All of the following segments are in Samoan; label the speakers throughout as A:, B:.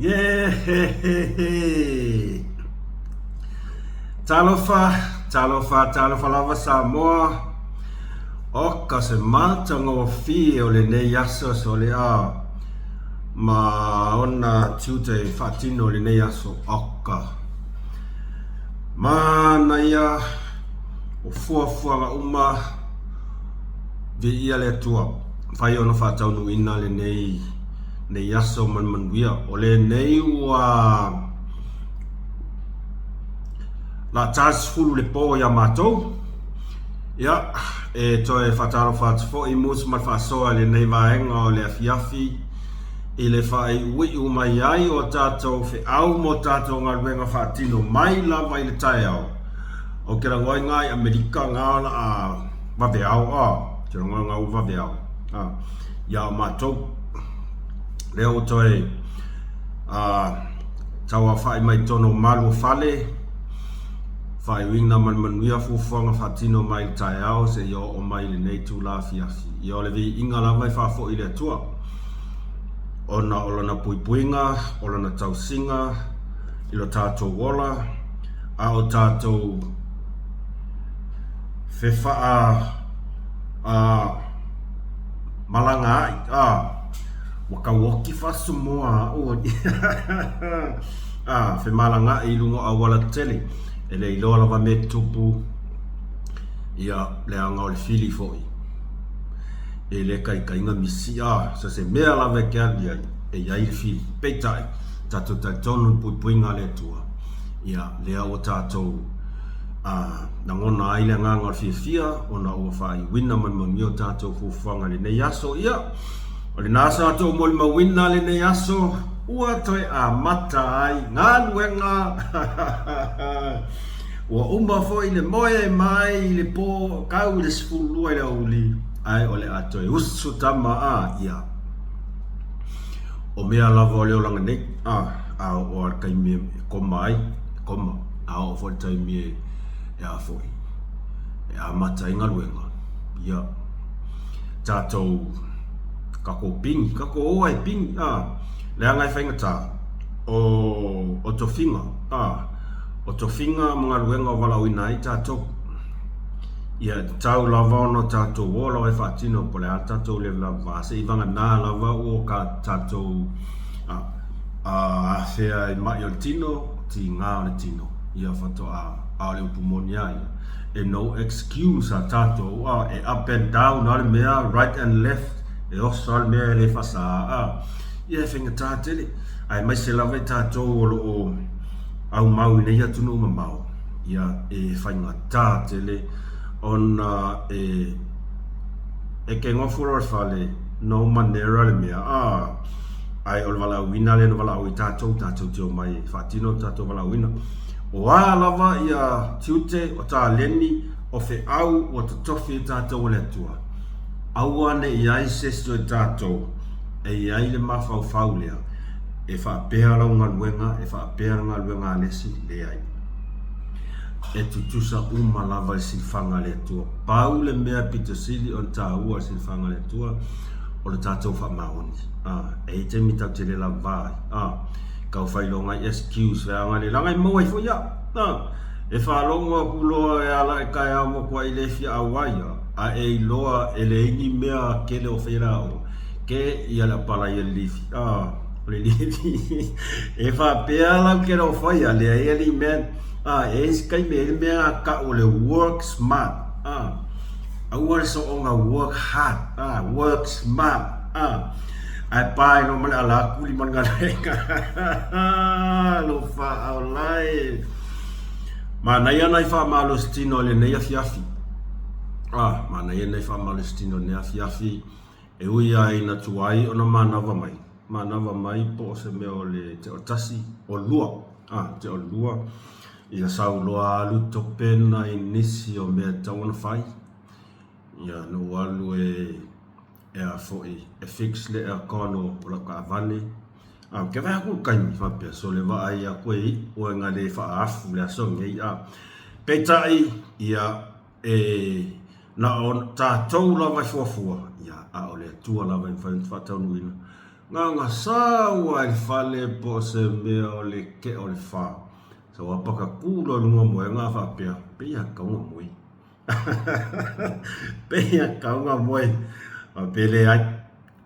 A: Yeehehehe! Talofa, talofa, talofa lava Samoa. Oka se matagofie o lenei aso solea ma ona tiute e faatino i lenei aso. Oka. Manaia o fuafuaga uma viia le Atua. Mafai ona faataunuuina lenei nei aso ma le manuia. O lenei ua lata 10 le po ia matou. Ia, e toe faatalofa atu foi musu ma le faasoa i lenei vaega o le afiafi i le faaiuiu mai ai o tatou feau mo tatou galuega faatino mai lava i le taeao. Ou te lagoina i Amerika nga o le a vaveao a, ou te lagoina nga ua vaveao a, ia o matou lea ua toe a, tauaofai mai totonu o malu o fale, faaiuina ma le manuia fuafuaga faatino mai le taeao seia oo mai i lenei itula afiafi. Ia o le viiga lava e faafoi i le Atua ona o lana puipuiga, o lana tausiga i lo tatou ola, a o tatou fefaa a malaga ai a ua tauoki faasomoa au a femalagaai i luga o auala tetele e le iloa lava mea tutupu ia leaga o le fili foi e le taitaiga misi a so se mea lava e te alu i ai e i ai le fili peitai tatou talitonu i le puipuiga a le Atua ia lea ua tatou a lagona ai le agaga o le fiafia ona ua faaiuina ma le manuia o tatou fuafuaga i lenei aso. Ia, o lena sa tou molimauina lenei aso ua toe amata ai galuega. Ua uma foi le moe mai i le po tau i le 12 i le aoauli, ae o le a toe usu tama a, ia. O mea lava o le olaga nei, a, a oo lava i le taimi e koma ai, e koma. A oo foi i le taimi e, e a foi, e amata ai galuega, ia, tatou, tatou pigi, tatou o lava e pigi, a, leaga e faigata, o, o tofiga, a, o tofiga ma galuega o valaauina ai tatou. Ia, e tatau lava ona tatou o lava e faatino po o le a le tatou le lava, seivagana lava ua tatou afea i mai o le tino, tiga o le tino, ia faatoa, a o le upu moni lava ia, e no excuse a tatou, a, e up and down lava le mea, right and left, e oso lava le mea e le faasa, a, ia e faigata tele, aemaise lava i tatou o lo o aumau i nei atunuu mamao. Ia, e faigata tele ona e e ke nofo loa i le fale, no manera le mea, a, ae o le valaauina lea na valaau ai tatou, tatou te omai e faatino le tatou valaauina. O a lava ia tiute, o taleni, o feau ua totofi e tatou e le Atua, aua ne i ai se isi o i tatou e i ai le mafaufau lea, e faapea lau galuega, e faapea le galuega a le isi, leai. E tutusa uma lava i le silafaga a le Atua. Pau le mea pito sili ona taua i le silafaga a le Atua, o le tatou faamaoni. A, e i ai taimi tatou te le lava ai. A, tau failoga ai excuse leaga le laga e maua ai foi au. A, e faalogo aku loa e ala e taeao matuai le fia auai a, a e iloa e leai ni mea tele o faia le aoga. Ke ia le apalai a le lifi. A, o le lifi. E faapea la ou te le o faia, leai alii man. A, e i ai se taimi e i ai le mea a tau o le work smart. A, aua le soona work hard. A, work smart. A, ae pa ai loa ma le ala atu lima le galuega. Alofa aolae. Manaia nai faamalositino i lenei afiafi. A, manaia nai faamalositino i lenei afiafi. E ui lava ina tuai ona manava mai, manava mai po o se mea o le teotasi, o lua, a, teolua, ia sau loa alu topena i nisi o mea e tatau ona fai, ia na ou alu e, e a foi, e fix le aircon o lau taavale, a, ou te vaai atu i le taimi faapea, sole vaai atu e iu lava ina le faaafu le aso lenei, a. Peitai, ia, E na o tatou lava e fuafua, ia, a o le Atua lava e mafai ona faataunuuina. Gagasau lava i le fale po o se mea o le kea o le fa. Sau lava paka ku loa i luga o moega a faapea, pei lava e tatau ona moe. Pei lava e tatau ona moe. Faapea leai.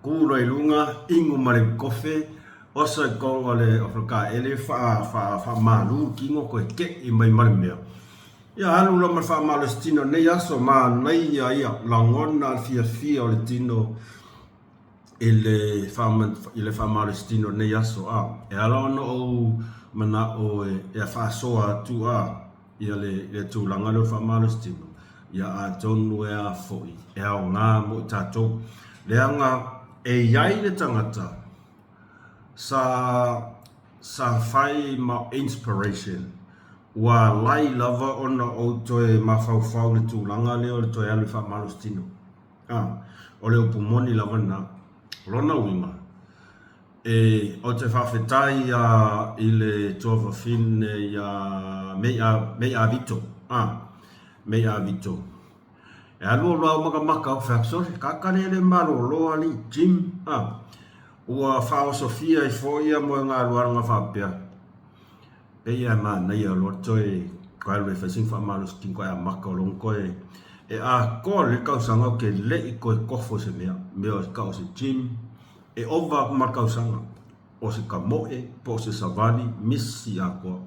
A: Ku loa i luga, inu ma le kofe, oso i totonu o le taele faamalu le tino toe tei mai ma le mea. Ia alu loa ma le faamalosi tino i lenei aso, manaia ia, lagona le fiafia o le tino i le faamalosi tino i lenei aso. E ala ona ou manao e faasoa atu ia le tulaga lea o le faamalosi tino, ia atonu e a foi, e aoga mo i tatou. Leaga e i ai le tagata sa fai ma inspiration ua alai lava ona ou toe mafaufau i le tulaga lea o le toe alu e faamalosi tino. A, o le upu moni lava lena. O lona uiga, e, ou te faafetai a i le tuafafine ia Mei Avito, a, Mei Avito. E alu o loa makamaka o fai atu, sole, kaka le le malolo alii, gym, a. Ua faaosofia ai foi ia moegaluaga faapea. Pei lava e manaia loa le toe alu e fai sina faamalosi tino ae amata o lona toe e atoa lelei le tausaga ou te le i toe tofo i se mea, mea e tau o se gym, e ova atu ma le tausaga, o se tamoe po o se savali, misi atoa.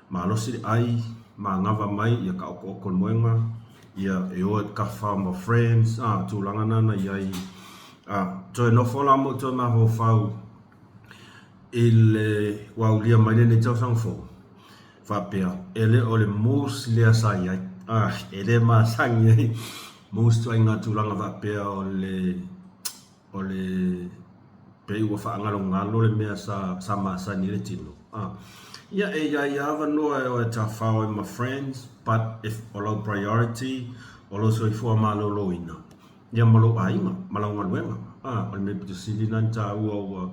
A: Malosi le ai, manava mai ia taotooto le moega, ia e o e tafa ma friends, a, tulaga na na i ai. A, toe nofo la ma ou toe mafaufau i le ua aulia mai lenei tausaga fou, faapea, e le o le moose lea sa i ai, a, e le masani ai moose ituaiga tulaga faapea o le, o le, pei ua faagalogalo le mea sa, sa masani ai le tino, a. Ia, e i ai lava avanoa e o e tafao ai ma friends, but if o lau priority, o lou soifua maloloina, ia ma lou aiga ma lau galuega. A, o le mea pito sili lena ona taua ua,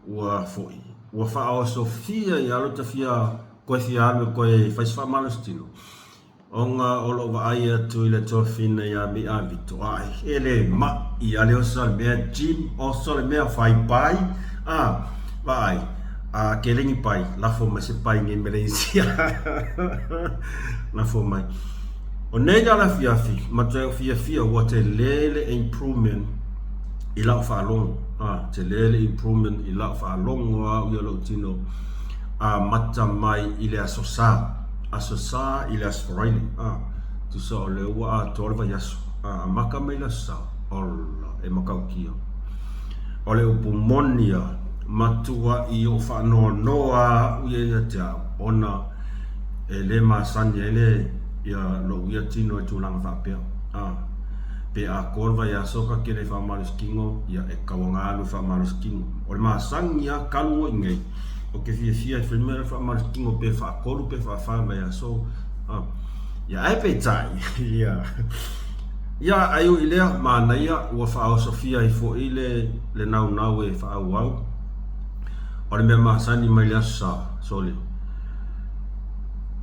A: ua foi, ua faaosofia i alo ta fia, koe fia alu e koe fai se faamalositino, ona o lou vaai atu i le tuafafine ia Mi'a Vito, ae, e le ma'i a le oso le mea gym, oso le mea fai pai, a, vaai, a kele ni pai, lafo mai se pai nei Malaysia. Lafo mai. O nei la le afiafi, matua ou fiafia ua tele le improvement i lau faalogo. A, tele le improvement i lau faalogo a au ia lou tino amata mai i le Aso Sa. Aso Sa i le Aso Faraile. A, tusa o lea ua atoa le vaiaso. A, amata mai le Aso Sa, ola, e matautia. O le upu moni a, matuai ou faanoanoa a au ia ia te au, ona e le masani ai le ia lou ia tino i tulaga faapea. A, pe atoa le vaiaso ka kele faamalosi tino, ia e tauaga alu e faamalosi tino. O le masani lava talu ona i inei, ou te fiafia e fai mea faamalosi tino pe faatolu pe faafa le vaiaso. A, ia ae peitai, ia, ia ai ui i lea, manaia ua faaosofia ai foi le, le naunau e faaauau. O le mea masani mai le Aso Sa, sole,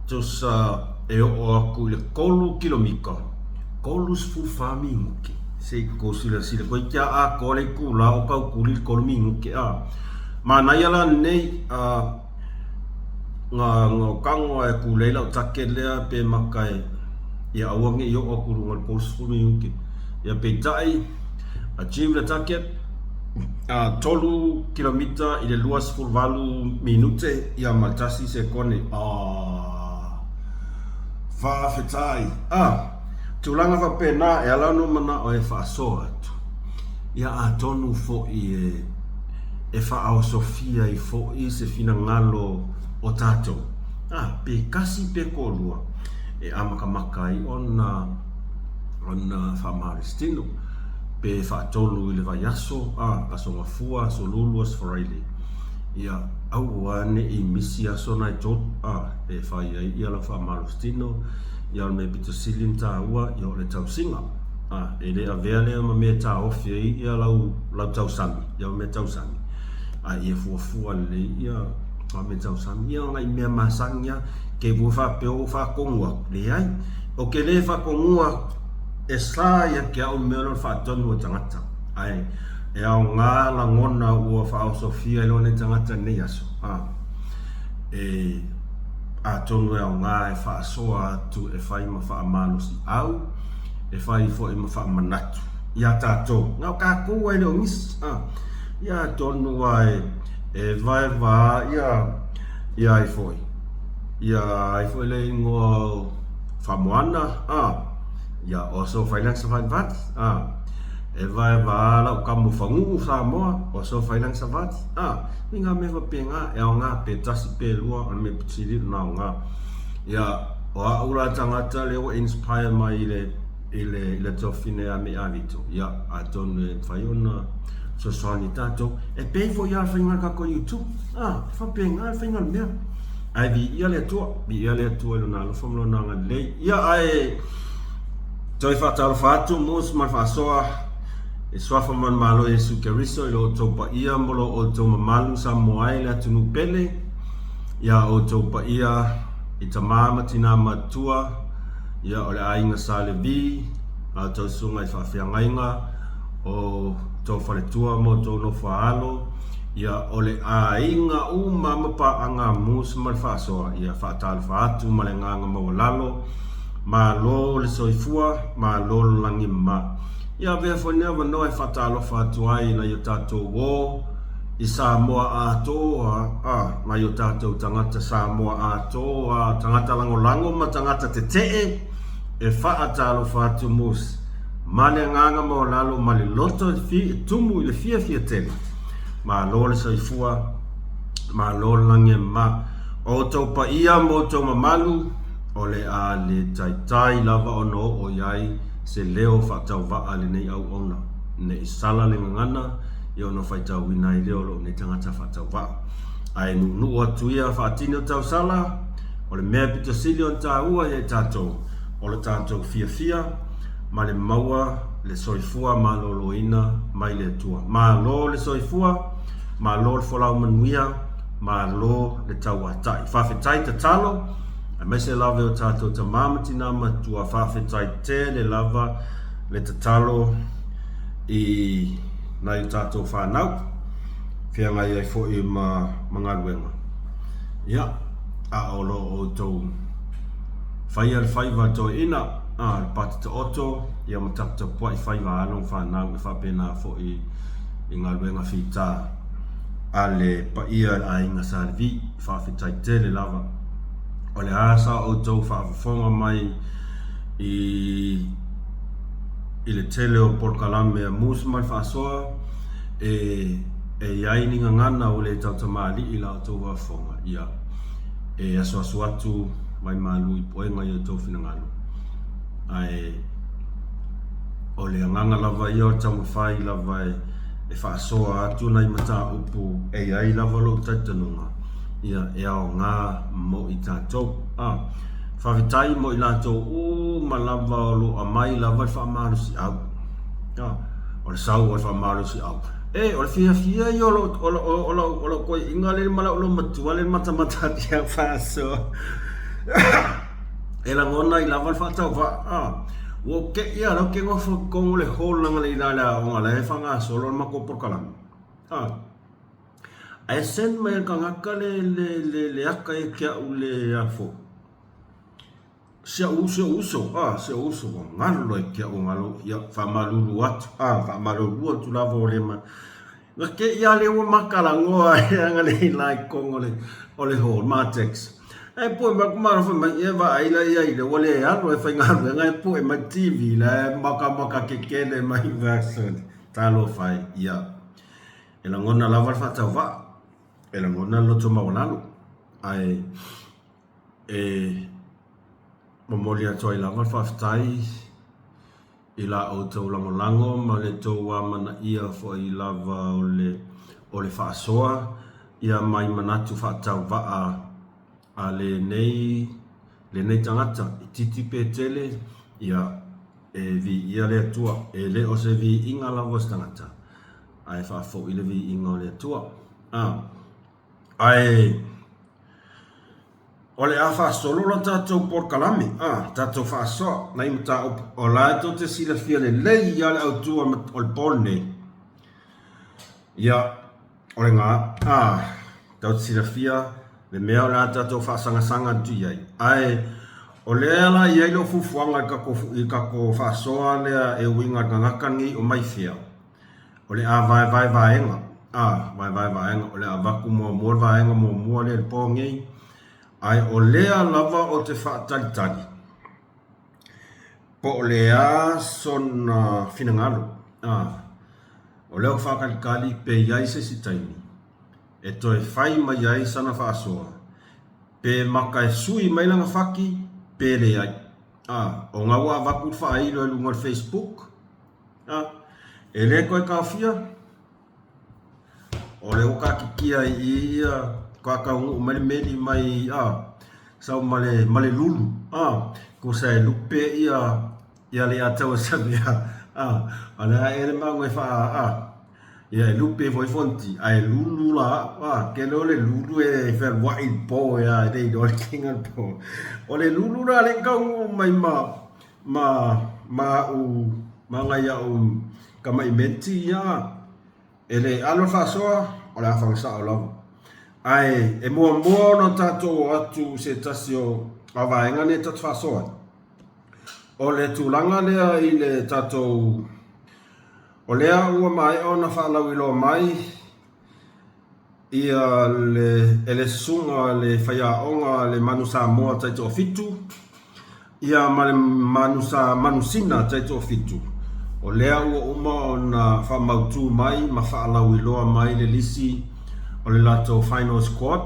A: tusa e oo atu i le 3 kilomita, 34 minute. Se i tou silasila, toeitiiti lava atoa le itula o tautuli le 3 minute a. Manaia la lenei a na na tago lava e tulei lau target lea pe mata e ia aua ne i oo atu i luga o le 30 minute. Ia peitai, achieve le target, a 3 kilomita i le 28 minute ia ma le 1 sekone. Aah. Faafetai. Ah, tulaga faapena e ala ona ou manao e faasoa atu. Ia atonu foi e e faaosofia ai foi se finagalo o tatou, ah, pe tasi pe toalua e amatamaka ai ona ona faamalositino, pe faatolu i le vaiaso, a, Aso Gafua, Aso Lulu, Aso Faraile, ia aua ne i misi aso na e tolu, a, e fai ai ia lau faamalositino, ia o le mea pito sili ona taua, ia o le tausiga, a, e le avea lea ma mea e taofi ai ia lau, lau tausami, ia mea tausami, a ia fuafua lelei ia mea tausami, ia o nai mea masani lava, ke ua faapea ua faatonu atu, leai. Ou te le faatonua e sa ia te au le mea lea o le faatonu o tagata. Ae E aoga lagona ua faaosofia e lou nei tagata i lenei aso, a, e, atonu e aoga e faasoa atu e fai ma faamalosiau, e fai foi ma faamanatu iā tatou. Na o tatou lava e le o nisi, a, ia atonu lava e, e vaeva ia, ia ai foi, ia ai foi le igoa o Faamoana, a, ia oso failaga savali, a. E vaevaea lau kamo faguu Samoa, o so failaga savali, a, i ngā mea faapena, e aoga pe tasi pe lua, o le mea pito sili ona aoga. Ia, o a'u la tagata lea ua inspire mai i le, i le, i le tuafafine ia Mei Avito, ia, atonu e mafai ona fesoasoani i tatou. E pei foi lava le faiga o le tatou YouTube, a, e faapena le faiga o le mea. Ae viia le Atua, viia le Atua i Lona alofa ma Lona agalelei. Ia, ae Toe faatalofa atu Mus ma le faasoa i Suafa ma le Malo Iesu Keriso i lo outou paia mo lo outou mamalu Samoa e le atunuu pele, ia outou paia i tama ma tina matua, ia o le aiga Sa Levi, la outou susuga i faafeagaiga o tou faletua ma outou nofo a alo, ia o le aiga uma ma paaga a Mus ma le faasoa, ia faatalofa atu ma le agaga maualalo. Malo le soifua, malo le lagi mama. Ia avea foi lenei avanoa e faatalofa atu ai i nai o tatou uo i Samoa atoa, a, nai o tatou tagata Samoa atoa, tagata lagolago ma tagata tetee, e faatalofa atu mus ma le agaga maualalo ma le loto e tumu i le fiafia tele. Malo le soifua, malo le lagi e mama. O outou paia ma outou mamalu, O le a le taitai lava ona oo i ai se leo faatauvaa a lenei auauna, ne i sala le gagana ia ona faitauina ai lea o lou nei tagata faatauvaa. Ae nuunuu atu ia faatini o tausala, o le mea pito sili ona taua ia i tatou, o le tatou fiafia ma le maua le soifua maloloina mai le Atua. Malo le soifua, malo le folau manuia, malo le tauatai. Faafetai tatalo. Aemaise lava e o tatou tama ma tina matua, faafetai tele lava le tatalo i nai o tatou fanau, feagai ai foi ma, ma galuega. Ia, a o lo outou faia le faiva a toeaina, a, le pati taoto, ia ma taputapuai faiva a alo ma fanau e faapena foi i galuega fita a le paia i le aiga Sa Levi. Faafetai tele lava. O le a sa outou faafofoga mai i i le tele o polokalame a Mus ma le Faasoa e e i ai ni gagana ua le tautamalii i la outou faafofoga, ia, e asuasu atu mai malu i puega i outou finagalo. Ae o le agaga lava ia o le taumafai lava e e faasoa atu nai mataupu e i ai lava lou talitonuga, ia, e aoga mo i tatou. A, faafetai mo i latou uma lava o lo o aumai lava le faamalosiau. A, o le sau o le faamalosiau. E, o le fiafia ia o lou, o lou, o lou, o lou toeaina lea ma lau loomatua lea e matamata atu ia faasoa. E lagona ai lava le faatauvaa. A, ua ou te i a la ou te nofo i totonu o le hall leaga i ina le aoga la e faagasolo le matou polokalame. A, ae send mai e le tagata le, le, le, le ata ia te au le a foi, si au uso, si au uso, a, si au uso ua galo ia te au galo, ia faamalulu atu, a, faamalulu atu lava ua le ma, Na te i a lea ua makalagoa ai agalelei la i totonu o le, o le hall, ma text. Ae pue mai ku malo fai mai, e vaai la ia i le ua le alu e faigaluega e pue mai TV la e makamaka kekele mai version. Talofa e, ia. E lagona lava le faatauvaa, e lagona le loto maualalo, ae e momoli atu ai lava le faafetai i la outou lagolago ma le tou amanaia foi lava o le o le faasoa ia mai manatu faatauvaa a lenei lenei tagata itiiti pe tele ia e viia le Atua. E le o se viiga lava o se tagata ae faafoi le viiga o le Atua. A ae O le a faasolo la tatou polokalame, a, tatou faasoa nai mataupu. O la e tou te silafia lelei lava le autu o le po lenei. Ia, o le gā, ā, tatou te silafia le mea o le a tatou faasangasaga atu i ai. Ae, o lea la e i ai lou fuafuaga i le tatou, i le tatou faasoa lea e uiga i le tagata lenei o mai fea, o le a vaevae vaega, ā, vaevae vaega, o le a avatu muamua le vaega muamua lea i le po nei, ae o lea lava ou te faatalitali po o le a sona finagalo, ā, o lea ou te faatalitali pe i ai se isi taimi e toe fai mai ai sana faasoa, pe mata e sui mai lana fati pe leai. Ā, o na ua avatu le faailo i luga o le Facebook, ā, e le toe taofia, o lea ua taatitia i i ia, faatoa taunuu mai le meli mai, ā, sau ma le, ma le lulu, ā, tusa e lupe ia, ia Leiataua Samea, ā, o le a ea le mago e faa, ā, ia e lupe ifo ai Fonoti, ae lulu la au, ā, tele o le lulu e fealuai i le po, ea, e le iloa le kina o le po. O le lulu la lea e taunuu mai ma, ma, ma au, ma nai au tamai menti ia, e le alo le faasoa, o le a fana sao lava. Ae e muamua ona tatou o atu i se tasi o vaega nei tatou te faasoa ai, o le tulaga lea i le tatou, o lea ua maea ona faalauiloa mai ia le, e le susuga le faiaoga le Manu Samoa taitoafitu, ia ma le Manu Sa, Manu Sina taitoafitu, o lea ua uma ona faamautu mai ma faalauiloa mai le lisi o le latou final squad,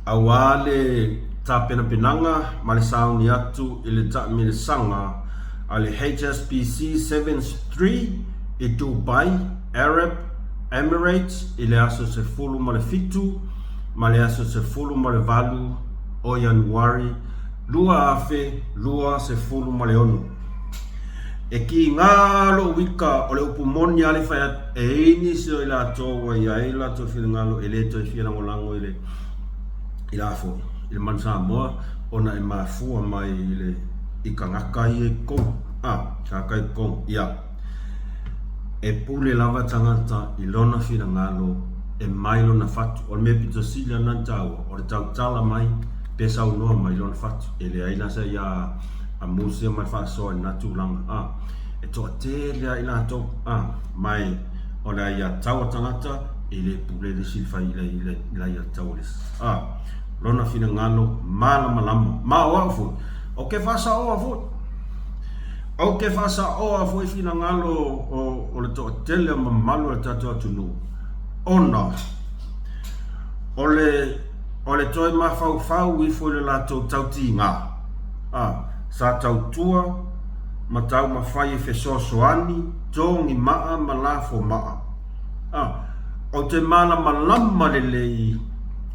A: aua le tapenapenaga ma le sauni atu i le taamilosaga a le HSBC Sevens 3 i Dubai, Arab Emirates i le aso 17 ma le aso 18 o Ianuari 2026. E kīnā lou ika o le upu moni a le fai atu, e i ai nisi o i latou ua i ai lo latou finagalo e le toe fia lagolago i le i la foi, i le Manu Samoa ona e mafua mai i le i tagata ia i totonu, a, tagata i totonu, ia. E pule lava tagata i lona finagalo e mai lona fatu. O le mea pito sili lava lena taua, o le tautala mai pe saunoa mai lona fatu. E leai la se ia a musia ma le faasoa i lena tulaga, a. E toatele lava i latou, a, ma e o le aiatatau a tagata e le pule le isi i le fai i le aiatatau a le isi. A, lona finagalo malamalama. Ma o au foi, ou te faasaoa foi. Ou te faasaoa foi finagalo o, o le toatele o mamalu o le tatou atunuu, ona o le, o le toe mafaufau ifo i le latou tautiga, a, sa tautua ma taumafai e fesoasoani, togi maa ma lafo maa. A, ou te malamalama lelei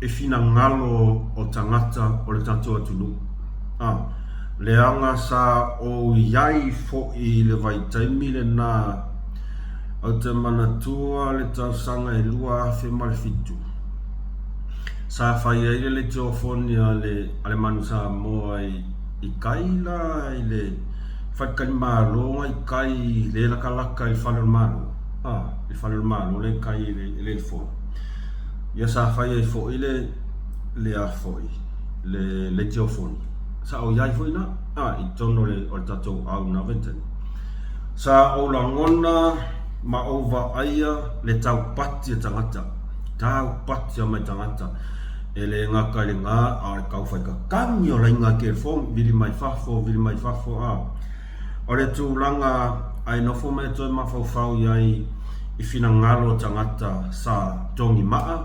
A: i finagalo o tagata o le tatou atunuu. A, leaga sa ou i ai foi i le vaitaimi lena, ou te manatua le tausaga e 2007, sa fai ai le letiofoni a le, a le Manu Samoa i, i tai la i le faletalimalo na i tai le latalata i le fale o le Malo, a, i le fale o le Malo lea i tai i le, i le fono. Ia sa fai ai foi le, le a foi, le letiofoni. Sa ou i ai foi i ina, a, i totonu o le, o le tatou au i lena vaitaimi. Sa ou lagona ma ou vaaia le taupati a tagata, taupati a mai tagata, e le gata i le gā, a o le tau fai kakami o laina telefoni, vili mai fafo, vili mai fafo, a. O le tulaga a e nofo ma e toe mafaufau i ai i finagalo o tagata sa togi maa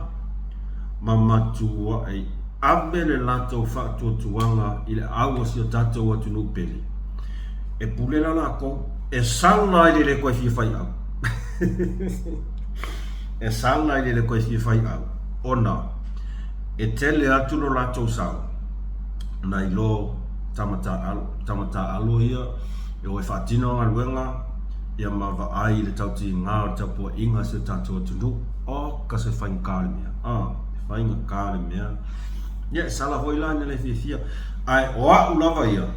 A: ma matua'i ave le latou faatuatuaga i le au o si o tatou atunuu pele. E pule la lakou, e sala i le le toe fia faiau. E sala i le le toe fia faiau, ona e tele atu lo latou sao nai lo tama taaalo, tama taaalo ia e o e faatino galuega ia ma vaai i le tautiga o le tapuaiga a si o tatou atunuu. Oka se faigata o le mea, a, e faigata le mea. Ia, e sala foi la ina le fiafia. Ae o au lava ia,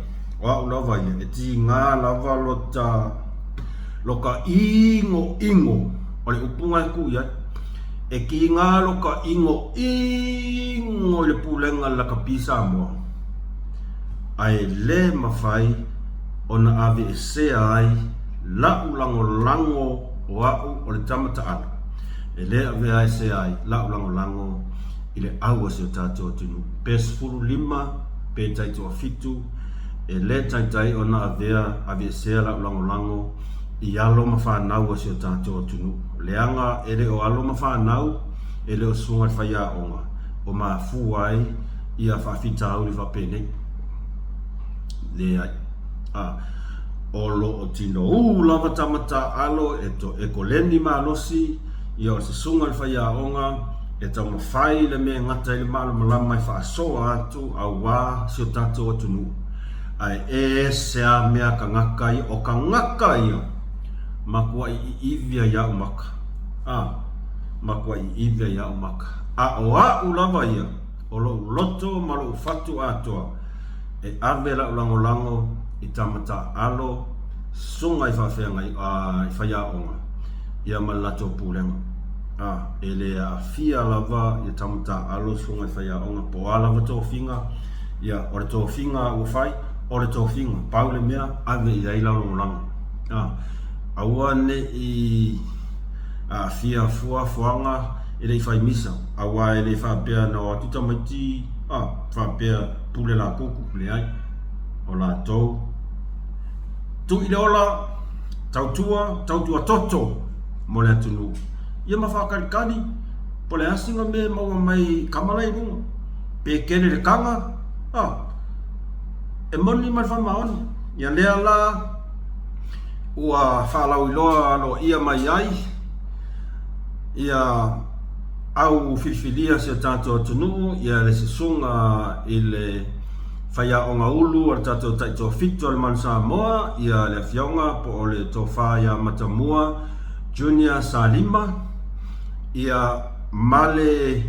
A: o au lava ia, e tiga lava lota, lota igoigo. O le upu na e tuu i ai. E kiga lo ka igoigo i le pulega a le lakapi Samoa, ae le mafai ona aveesea ai la'u lagolago o a'u o le tama taalo, e le aveesea ai la'u lagolago i le au a si o tatou atunuu. Pe 15 pe taitoafitu, e le taitai ona avea aveesea la'u lagolago i alo ma fanau a si o tatou atunuu. Leaga e le o alo ma fanau, e le o susuga i le faiaoga o mafua ai ia faafitauli faapenei. Leai. A, o lo o tinoū lava tama taaalo e to, e koleni malosi, ia o le susuga i le faiaoga e taumafai le mea e gata ai le malamalama e faasoa atu auā si o tatou atunuu. Ae ese a mea kagaka ia, o kagaka ia makuaʻi iivi ai aʻu maka. A, makuaʻi iivi ai aʻu maka. A o aʻu lava ia, o loʻu loto ma loʻu fatu atoa, e ave laʻu lagolago i tama taaalo susuga i faafeagai, a, i faiaoga, ia ma le latou pulega. A, e le aafia lava ia tama taaalo susuga i faiaoga, po o a lava tofiga, Ia, o le tofiga ua fai, o le tofiga, pau le mea, ave i ai lau lagolago. A, aua ne i aafia fuafuaga e le i fai misa, aua e le faapea na o atu tamaiti, a, faapea pule lakuku, leai, o latou. Tuu i le ola, tautua, tautua toto mo le atunuu. Ia ma faakalikali, po o le a sina mea e maua mai i kama la i luga. Pe kele le kaga, a, e moni ma le faamaoni. Ia lea la ua faalauiloa aloaia mai ai ia au filifilia si o tatou atunuu, ia le susuga i le faiaoga ulu a le tatou taitoafitu a le Manu Samoa, ia le afioga po o le Tofa ia Matamua Junior Salima, ia ma le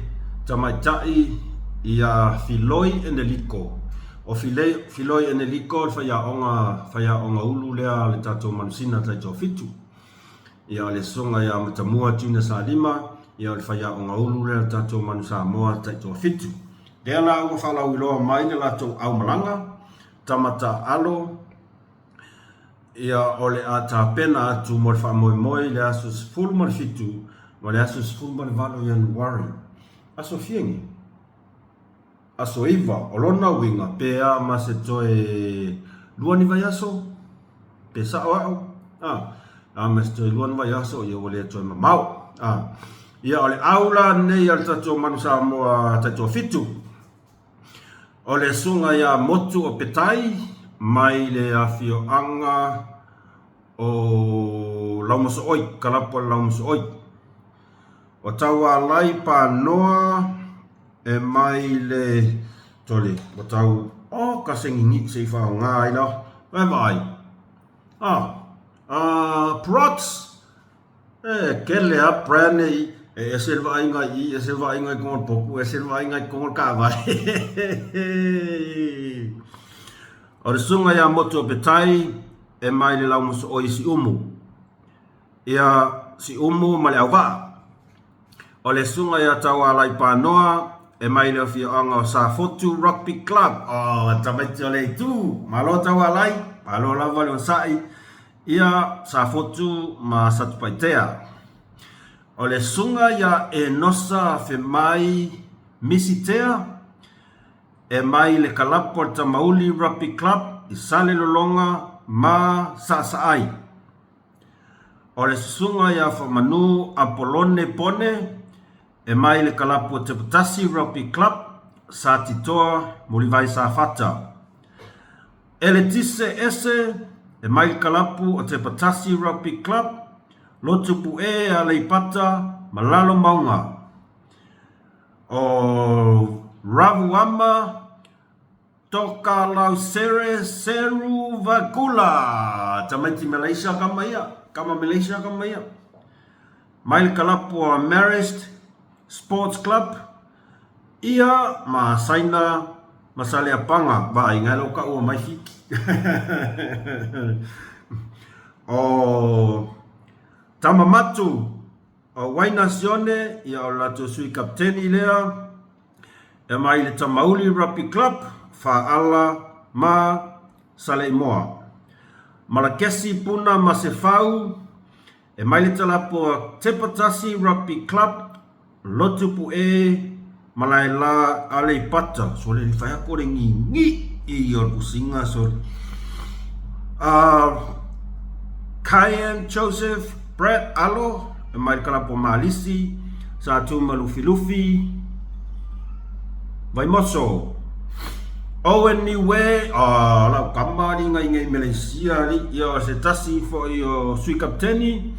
A: tamaitai ia Filoi Eneliko. O Filoi Eneliko le faiaoga, faiaoga ulu lea a le tatou manusina taitoafitu. Ia o le susuga ia Matamua Junior Salima, ia o le faiaoga ulu lea a le tatou Manu Samoa taitoafitu. Lea la ua faalauiloa mai le latou aumalaga, tama taaalo, Ia, o le a tapena atu mo le faamoemoe i le aso 17 ma le aso 18 o Ianuari. Aso fia nei? Aso 9. O lona uiga, pe a ma se toe lua ni vaiaso? Pe sao a'u? A, a ma se toe lua ni vaiaso, ia ua le toe mamao. A, ia o le au la lenei a le tatou Manu Samoa taitoafitu. O le susuga ia Motu o Petai mai le afioaga o Laumasooi, kalapu a le Laumasooi. O Taualai Panoa e mai le tole ua tau oka se gigii se i faaaoga ai la vaai. Ah, Prots E kele a brand nei, e ese le vaaiga i i, ese le vaaiga i koga o le poku, ese le vaaiga i koga o le taavale. O le susuga ia Motu o Petai e mai le laumosooi i Siumu. Ia Siumu ma le auvaa. O le susuga ia Taualai Panoa e mai le afioaga o Safotu Rugby Club. Oh, tamaiti o le itu. Malo Taualai, malo lava le onosai. Ia Safotu ma Satupaitea. O le susuga ia Enosa Femai Misitea e mai le kalapu a le Tamauli Rugby Club i Salelologa ma Saasaai. O le susuga ia Faamanu Apolone Pone e mai le kalapu a Tepatasi Rugby Club, Satitoa, Mulivai Safata. Eletise Ese e mai le kalapu o Tepatasi Rugby Club, Lotupu'e Aleipata ma Lalomauga. O Ravuama Tokalausere Seruvakula, tamaiti Malaysia kama ia, kama Malaysia kama ia. Mai le kalapu o Marist Sports Club, ia ma Saina ma Saleapaga, vaaiga e lou kaua mai Fiti. O Tamamatu. O Waina Sione, ia o le latou sui kapeteni lea, e mai le Tamauli Rugby Club, Faala ma Saleimoa. Malakesi Puna Masefau, e mai le Talapoa Tepatasi Rugby Club, Lotu Puʻe, Malaela Aleipata. Sole le fai atu o le gigii o le pusiga sole. Kyan Joseph Brett Alo, e mai le kalapu o Malisi, Sa Tuma Lufilufi, Vaimoso. Owen Niue, ah, lau kama ali ngai ngai Malaysia ali, ia o se tasi foi o sui kapiteni,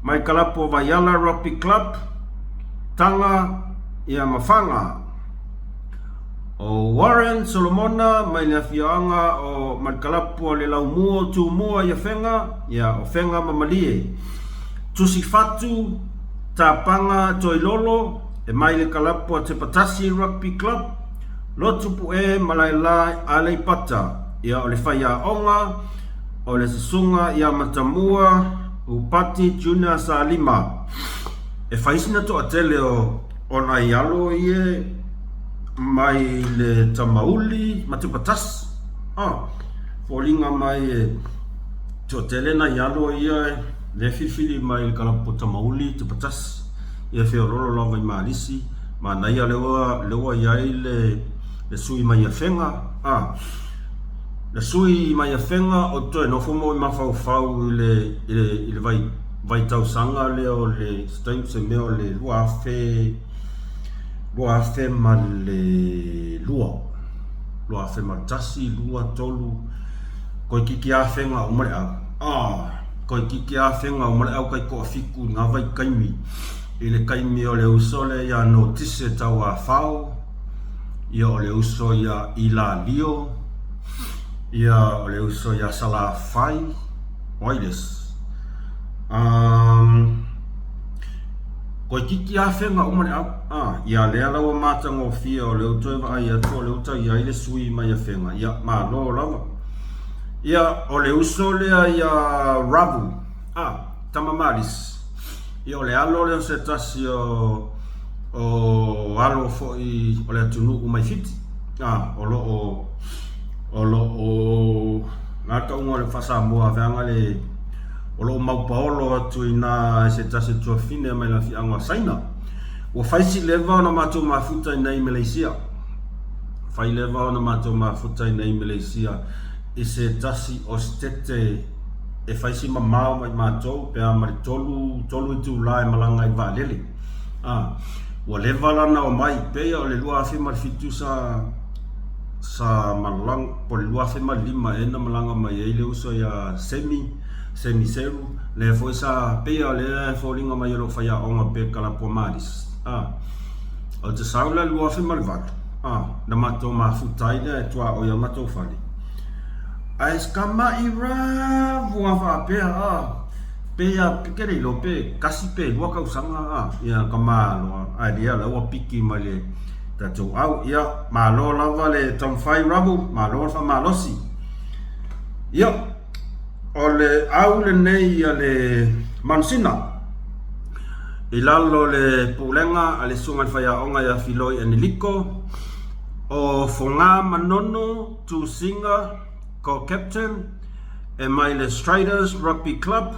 A: mai kalapu o Vaiala Rugby Club, Taga, ia ma Faga. O Warren Solomona mai le afioaga o Malikalapu o le Laumua o Tumua i Afega, ia o Fega ma Malie. Tusi Fatu, Tapaga Toilolo, e mai le kalapu a Tepatasi Rugby Club, Lotu Pu'e Malaela Aleipata, ia o le faiaoga o le Susuga ia Matamua Upati Junior Salima. E fai sina toatele o O nai alo ia mai le Tamauli ma Tupatasi. Ah, foliga mai e toatele nai alo ia le filifili mai le kalapu Tamauli Tupatasi. Ia feololo lava i Malisi, manaia lea ua lea ua i ai le le sui mai Afega. Ah, le sui mai Afega o toe nofo mo i mafaufau i le i le i le vai vaitausaga lea o le se mea o le 2000, 2002, 2001, 2, 3, toeitiiti lava Afega uma le au. Ah, toeitiiti lava Afega uma le au taitoafitu i na vaitaimi i le taimi o le uso lea ia Notise Tauafao, ia o le uso ia Ilalio, ia o le uso ia Salafai, o ai le isi? Um, Toeitiiti afega uma le au. Ah, ia lea la ua matagofie o lea ua toe vaai atu o lea ua tau i ai le sui mai Afega. Ia, malo lava. Ia, o le uso lea ia Ravu. Ah, tama Malisi. Ia, o le alo lea o se tasi o o alo foi o le atunuu mai Fiti. Ah, o lo o o lo o na tauga o le Faa-Samoa veaga le o lo o maupaolo atu i ina i se tasi o tuafafine mai le afiaga o Saina. Ua fai si leva ona matou mafuta i inei i Maleisia. Fai leva ona matou mafuta i inei i Maleisia i se tasi o setete e fai si mamao mai matou pe a ma le 3, 3 itula e malaga ai i le vaalele. A, ua leva la ona omai, pei o le 2007 sa sa malaga, po o le 2005 ea na malaga mai ai le uso ia Semi, Semi Seru, lea foi sa, pei o lea e foliga mai o lo o faiaoga pe Kalapua Maris. A, o te sau la 2008, a, na matou mafuta ai lea e tuaoi ai matou fale. Ae skamai ravu a faapea, a, pei a, ke le iloa pe kasi pe lua kausaga, a, ia ka maloa, ae lea la ua piki mai le tatou au. Ia, malo lava le taumafai Ravu, malo le faamalosi. Ia, O le au lenei a le Manusina i lalo o le pulega a le Susuga i le Faiaoga ia Filoi Eneliko, o Foga Manono Tusiga co-captain e mai le Striders Rugby Club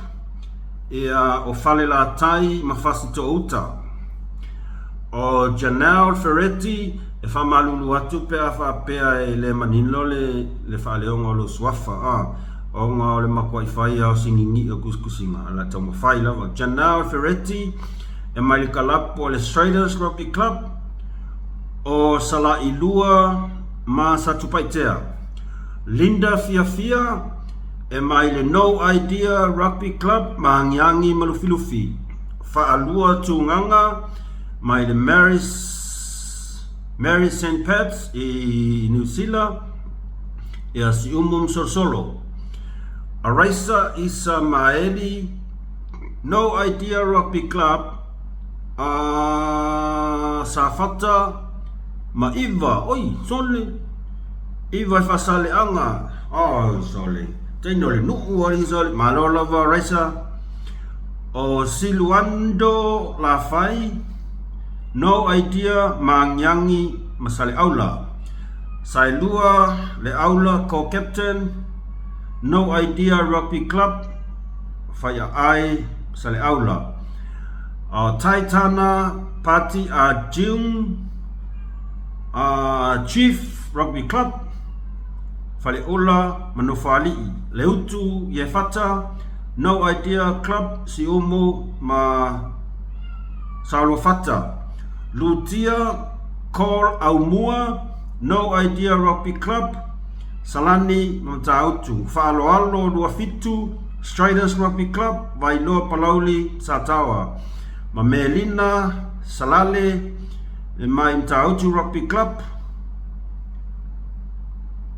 A: ia o Falelatai ma Fasitoo-uta. O Janelle Ferretti e faamalulu atu pe a faapea e le manino le le faaleoga o lou suafa, a, ona o le matuai fai lava o si gigii o tusitusiga, a o le a taumafai lava. Janelle Ferretti, e mai le kalapu o le Straders Rugby Club o Salailua ma Satupaitea. Linda Fiafia, e mai le No Idea Rugby Club ma Agiagi ma Lufilufi. Faalua Tugaga, mai le Mary's Mary St. Pat's i Niu Sila, ia Siumu Msolosolo. Araisa Isa Maeli, No Idea Rugby Club, a Safata ma Iva, oi, sole, Iva e Faasaleaga, oi, sole, teine o le nuu alii sole, malo lava Araisa. O Siluando Lafai, No Idea Maagiagi ma Saleaula. Saelua Leaula Co-Captain, No Idea Rugby Club, Faiaai, Saleaula. O Taitana Pati a June, Chief Rugby Club, Faleula ma Nofoalii. Leutu Iefata, No Idea Club, Siumu ma Saoluafata. Lutia Cole Aumua, No Idea Rugby Club, Salani ma Matautu. Faaaloalo Luafitu, Striders Rugby Club, Vailoa Palauli, Sataoa. Ma Melina Salale e mai Matautu Rugby Club,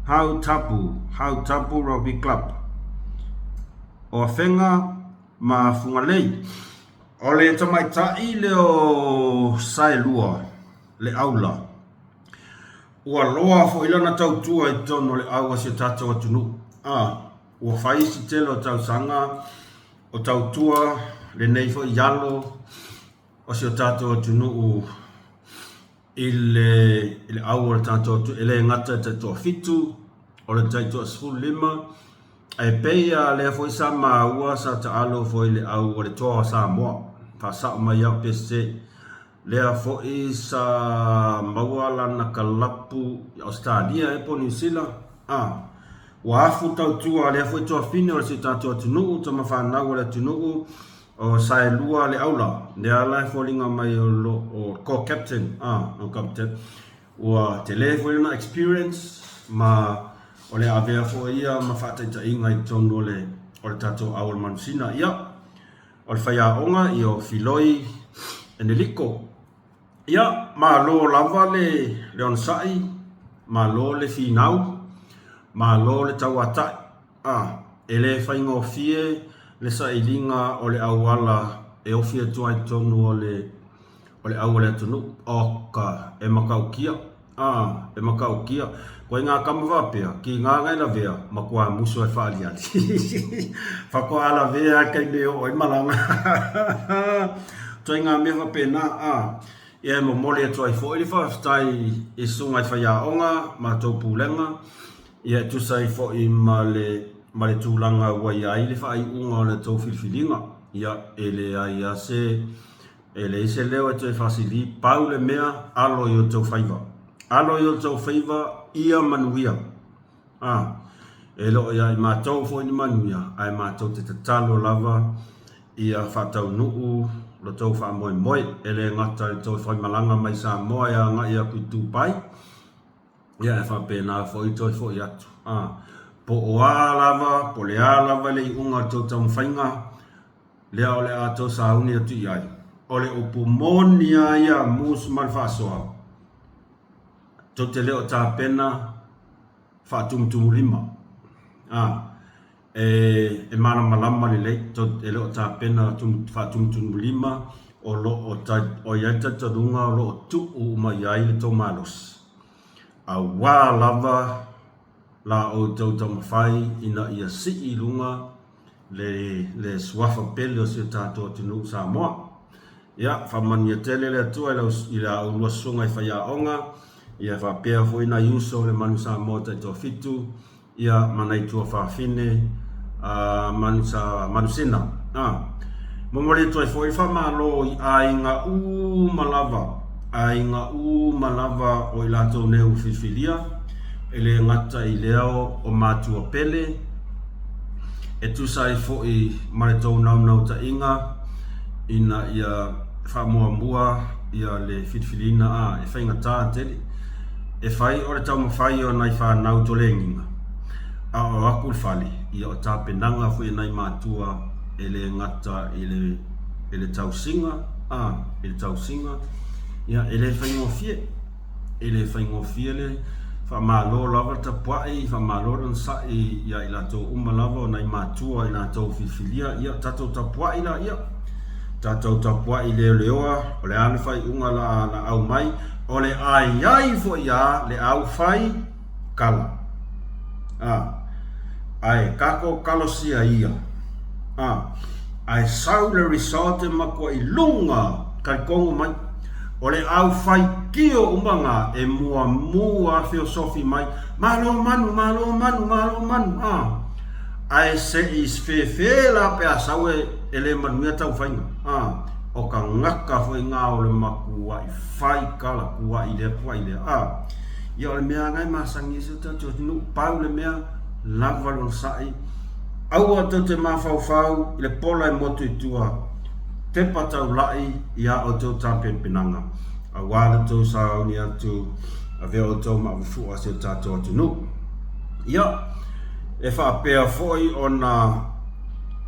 A: Hautapu, Hautapu Rugby Club. O Afega ma Fugalei. O le tamaitai lea o Saelua, Leaula. Ua loa foi lana tautua i totonu o le au a si o tatou atunuu. A, ua fai si tele o tausaga o tautua lenei foi alo o si o tatou atunuu i le, i le au o le tatou atunuu, e le gata i le taitoafitu, o le taitoasefululima, ae pei lava lea foi sa maua sa taalo foi i le au o le Toa o Samoa, faasao mai au pe sese. Lea foi sa maua lana kalapu i Ausetalia ea po o Niu Sila, a ua afu tautua lea foi tuafine o si o tatou atunuu, tama fanau a le atunuu o Saelua Leaula, lea la e foliga mai o lo o co-captain, a no captain, ua tele foi lana experience ma o le avea foi ia ma faataitaiga i totonu o le o le tatou au o le manusina. Ia, O le faiaoga ia o Filoi Eneliko. Ia, malo lava le le onosai, malo le finau, malo le tauatai. A, e le faigofie le sailiga o le auala e ofi atu ai i totonu o le o le au o le atunuu. Oka, e matautia. Ā, e matautia. Koe ngā kama faapea, ki ngā ngai lavea, matua musu ai whaaliali. Whakoa a lavea ai kei me oo ai malanga. Toi ngā mea whapena, ā, ia e momoli atu ai foʻi le faafetai i susuga i faiaoga ma tou pulega, ia e tusa ai foʻi ma le, ma le tulaga ua i ai le faaiuga o le tou filifiliga. Ia, e leai lava se E leai se leo e toe faasili, pau le mea, alo i outou faiva. Alo i outou faiva, ia manuia. A, e le o ia i matou foi ni manuia, ae matou te tatalo lava ia faataunuu lo tou faamoemoe. E le gata i le toe faimalaga mai Samoa e agai atu i Dubai, ia e faapena foi toe foi atu. A, po o a lava, po o le a lava le iuga o le tou taumafaiga, Lea o le a tou sauni atu i ai. O le upu moni lava ia Moose ma le faasoa, tou te le o tapena faatumutumulima. A, e, e malamalama lelei, tou e le o tapena faatumutumulima o lo o, o i ai le talitonuga o lo o tuu uma i ai le tou malosi. Auā lava la outou taumafai ina ia sii i luga le, le suafa pele o si o tatou atunuu Samoa. Ia, faamanuia tele le Atua i lau, i la oulua susuga i faiaoga, ia faapea foi nai uso o le Manu Samoa Taitoafitu, ia ma nai tuafafine a Manu Sa, Manusina. A, momoli atu ai foi le faamalo i aiga uma lava, aiga uma lava o i latou nei ua filifilia, e le gata i lea o matua pele, e tusa ai foi ma le tou naunautaiga ina ia faamuamua ia le filifiliina a e faigata tele e fai o le taumafai o nai fanau tolegiga a o atu i le fale ia o tapenaga foi a nai matua e le gata i le i le tausiga a i le tausiga ia e le faigofie. E le faigofie le faamalo lava le tapuai, faamalo le onosai ia i latou uma lava o nai matua i latou filifilia, ia tatou tapuai laia, tatou tapuai leoleoa, o le a le faaiuga la la aumai, o le aiai foi a le au fai kala. A, ae tatou talosia ia. A. Ae sau le result e matuaʻi luga talitonu mai. O le au faitio uma na e muamua feosofi mai, Malo manu, malo manu, malo manu, a. Ae se i fefe la pe a sau e e le manuia taumafaiga, a. O tagata foi na o le matuaʻi fai tala, puaʻi lea, puaʻi lea, a. Ia o le mea lava na e masani ai si o tatou atunuu, pau le mea, lava le onosai, Aua tou te mafaufau i le pola e motu i tua, tepa taulaʻi i a outou tapenapenaga, aua le tou sauni atu, avea outou ma avefua a si o tatou atunuu. Ia, e faapea foi ona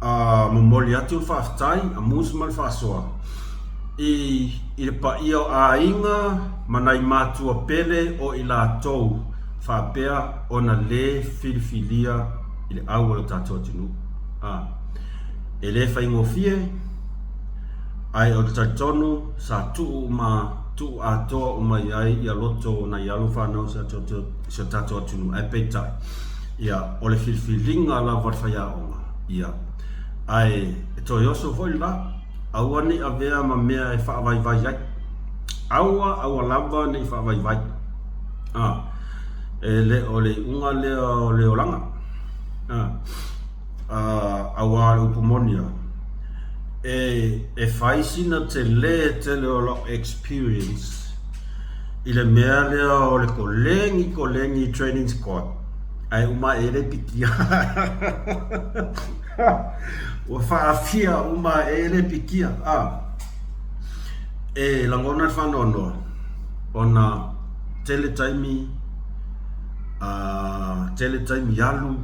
A: a momoli atu le faafetai a Moose ma le Faasoa i i le paia o aiga ma nai matua pele o i latou faapea ona le filifilia i le au o le tatou atunuu. A, e le faigofie, ae ou te talitonu sa tuu uma, tuu atoa uma i ai ia loto o nai alo fanau si o tatou atunuu, ae peitai, ia, o le filifiliga lava a le faiaoga, ia, ae e toe oso foi le la, aua ne i avea ma mea e faavaivai ai. Aua, aua lava ne i faavaivai. A, e le o le iuga lea o le olaga. A, a, auā le upu moni a, e, e fai sina tele tele o lau experience i le mea lea o le kolegi kolegi training squad ae uma ae le pikia. Ua faafia uma ae le pikia. A, e lagona le faanoanoa ona tele taimi a tele taimi alu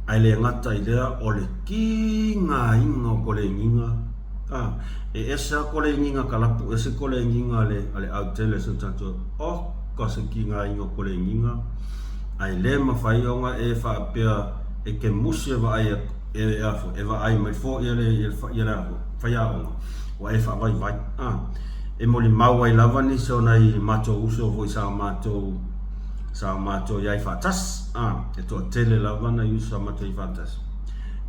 A: ae le gata i lea o le kigaina o kolegiga a e ese a kolegiga kalapu ese kolegiga a le a le autele o si o tatou oka se kigaina o kolegiga ae le mafai ona e faapea e te musi e vaai e a foi e vaai mai foi le ia le faiaoga ua e faavaivai a e molimau ai lava nisi o nai matou uso foi sa matou sa matou i ai faatasi a e toatele lava nai uso sa matou i ai faatasi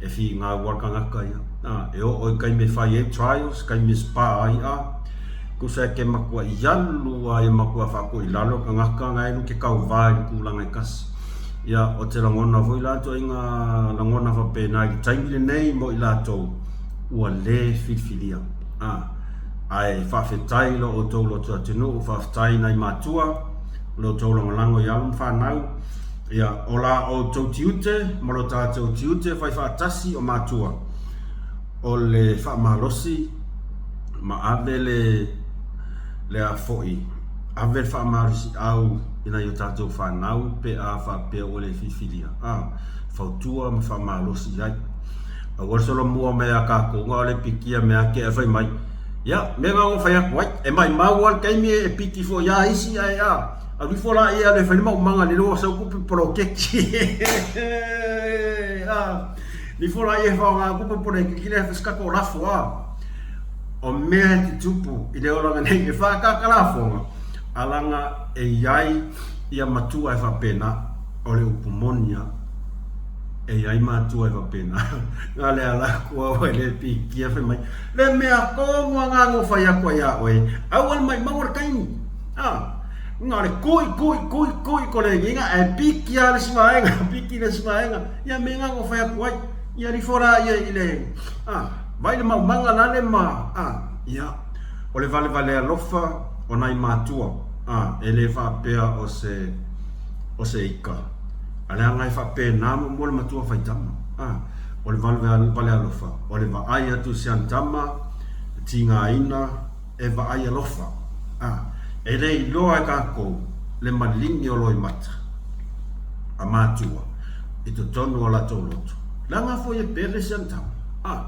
A: e finau lava le tagata ia a e oo i taimi e fai ai trials taimi e spa ai a tusa e te matuai alu lava ia matua faatoilalo le tagata na e alu e te tauva i le tulaga e tasi. Ia, o te lagona foi la ituaiga lagona faapena i le taimi lenei mo i latou ua le filifilia. A, ae faafetai i lo outou loto atunuu, faafetai i nai matua, lo outou lagolago i alo ma fanau. Ia, o la outou tiute ma lo tatou tiute fai faatasi o matua, o le faamalosi ma ave le, le a foi, Ave le faamalosiau i nai o tatou fanau pe a faapea ua le filifilia, a fautua ma faamalosi i ai. Aua le solomua mai a tatou na o le pikia mea ake ae fai mai, ia, mea na ona fai atu ai, e maimau lava le taimi e piki foi ia isi ae a, alu ifo laia e fai le maumaga lele ua sau tupe poloketi. A, alu ifo laia e faaaoga tupe poloketi lea e fai se tatou lafo a. O mea e tutupu i le olaga nei, e whaakaka lafoga, alaga e iai ia matua e faapena, o le upu moni a, e iai matua e faapena. Na le ala atu au e le pikia fai mai, le mea tonu a nga no fai atu ai ia oe, aua le maimau o le taimi. A, na o le kui, kui, kui, kui ko le nginga, e pikia le isi vaega, piki le isi vaega, ia mea nga no fai atu ai, ia rifo la ia i le, a, Vai le maumaga lale ma, a, ia, o le valevale alofa o nai matua, a, e le faapea o se, o se ika, a leaga e faapena muamua le matua faitama, a, o le valevale alofa, o le vaai atu i si ana tama, e tigaina, e vaai alofa, a, e le iloa e tatou le maligi o loimata a matua i totonu o latou loto. Leaga foi e pele si ana tama, a,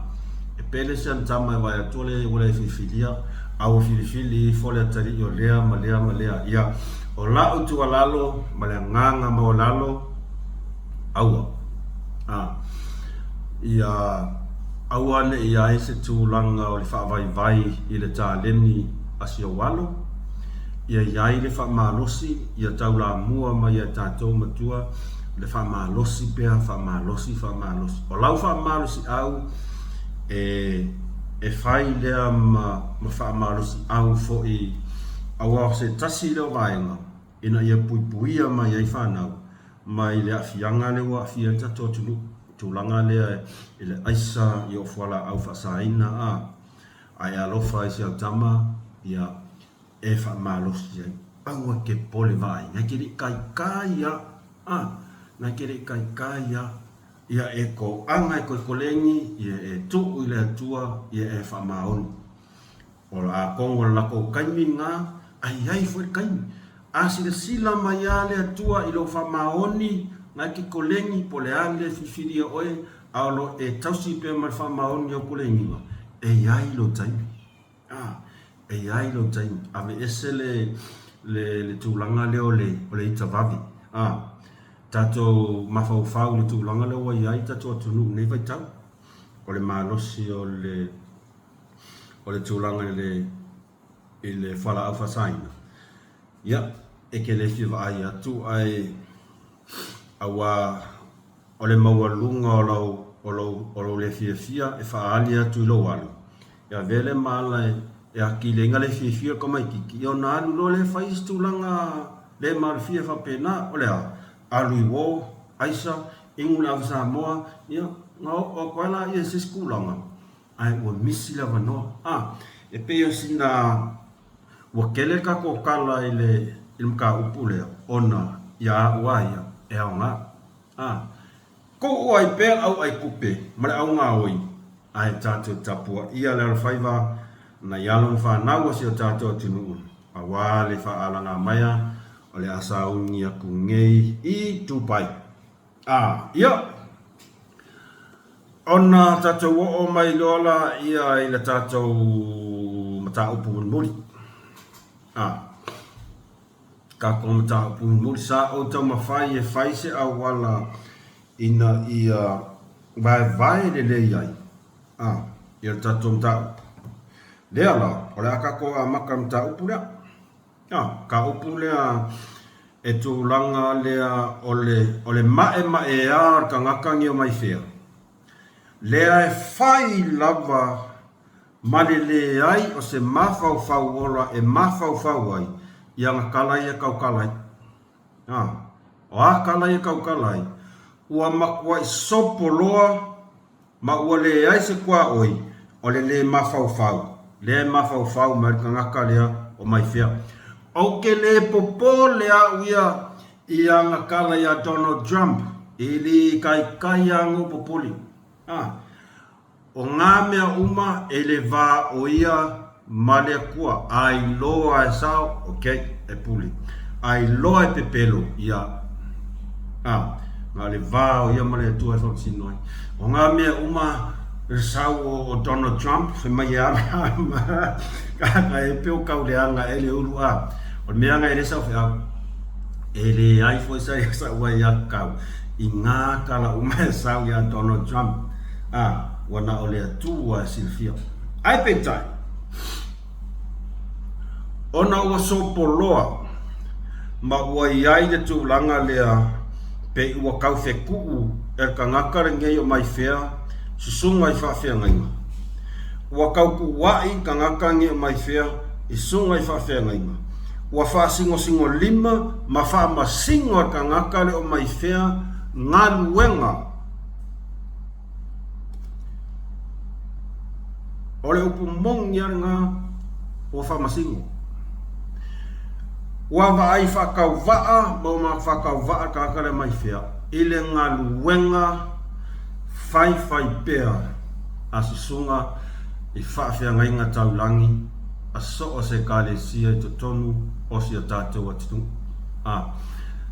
A: e pele si ana tama e vaai atu le ua le filifilia, a ua filifili ifo le atalii o lea ma lea ma lea. Ia, o la'u tuualalo ma le agaga maualalo, aua, a, ia aua ne i ai se tulaga o le faavaivai i le taleni a si ou alo, ia i ai le faamalosi, ia taulamua mai ia tatou matua le faamalosi pea, faamalosi, faamalosi. O lau faamalosiau, E, e fai lea ma, ma faamalosiau foi, aua o se tasi lea o vaega ina ia puipuia mai ai fanau mai le aafiaga lea ua aafia ai le tatou atunuu, tulaga lea i le aisa, i o fualaau faasaina, a, a e alofa ai si au tama, ia, e faamalosi ai. Aua e te popole vaai, na te le i taitai lava, a, na te le i taitai lava. Ia e kou aga e kolekoleni, ia e tuu i le Atua, ia e faamaoni. O le atonu o le latou taimi lena, a i ai foi le taimi. A silasila mai lava le Atua i lou faamaoni, na e te koleni, po o le a le filifilia oe, a o lo o e tausi pea ma le faamaoni i au koleniga, e i ai lou taimi. A, e i ai lou taimi. Aveese le, le, le tulaga lea o le, o le ita vave. A, tatou mafaufau i le tulaga lea ua i ai tatou atunuu i lenei vaitau. O le malosi o le, o le tulaga i le, i le fualaau faasaina, ia, e te le fia vaai atu ae, aua o le maualuga o lau, o lou, o lou le fiafia e faaali atu i lou alu, e avea lea ma ala e, e atili ai na le fiafia o le tamaititi, ia ona alu loa lea fai isi tulaga le malofia faapena, o le a? Alu i uo, aisa, inu le ava Samoa, ia, na oo atu ai laia i se isi tulaga, ae ua misi le avanoa. A, e pei o sina, ua tele le tatou tala i le, i le mataupu lea, ona ia au lava ia, e aoga. A, tuu ai pea le auai tupe ma le augaoi, ae tatou tapuaia le alofaiva nai alo ma fanau a si o tatou atunuu, aua le faaalaga maia o le a sauni atu nei i Dubai. A, ia, ona tatou oo mai loa laia i le tatou mataupu mulimuli. A, tatou mataupu mulimuli, sa ou taumafai e fai se auala ina ia vaevae lelei ai, a, ia le tatou mataupu. Lea la, o le a tatou amata i le mataupu lea. A, ka upu lea e tulaga lea o le, o le maemaea o le tagata ni o mai fea, lea e fai lava ma le leai o se mafaufau ola e mafaufau ai i ana tala ia tautala ai. A, o a tala ia tautala ai, ua matuai sopo loa Ma ua leai se tuaoi o le lē mafaufau, lea e mafaufau mai le tagata lea o mai fea. Ou te lē popole au ia i ana tala iā Donald Trump, e lē taitai lava ona ou popole. A, o ngā mea uma e le va o ia Ma le Atua, a iloa e sao, ok, e pule. A iloa e pepelo, ia, a, na o le va o ia ma le Atua e faamasino ai. O ngā mea uma le sau o, o Donald Trump, fai mai e ala, ka e pe o kau leaga e le ulu a. O le mea nga e le sau feau, e leai foi sa ia sau ai ia kau i ngā tala uma e sau iā Donald Trump. A, ua na o le Atua e silafia. Ae peitai, ona ua sopoloa ma ua i ai le tulaga lea pei ua taufetuu e le tagata lenei o mai fea susuga i faafeagaiga. Ua tautuua'i tagata nei o mai fea i susuga i faafeagaiga. Ua faasinosinolima ma faamasino e le tagata le o mai fea galuega. O le upu moni lava lena ua faamasino. Ua vaai faatauvaa ma ua faatauvaa le tagata lea mai fea i le galuega faifaipea a susuga i faafeagaiga taulagi a so o se Ekalesia i totonu o si o tatou atunuu. A,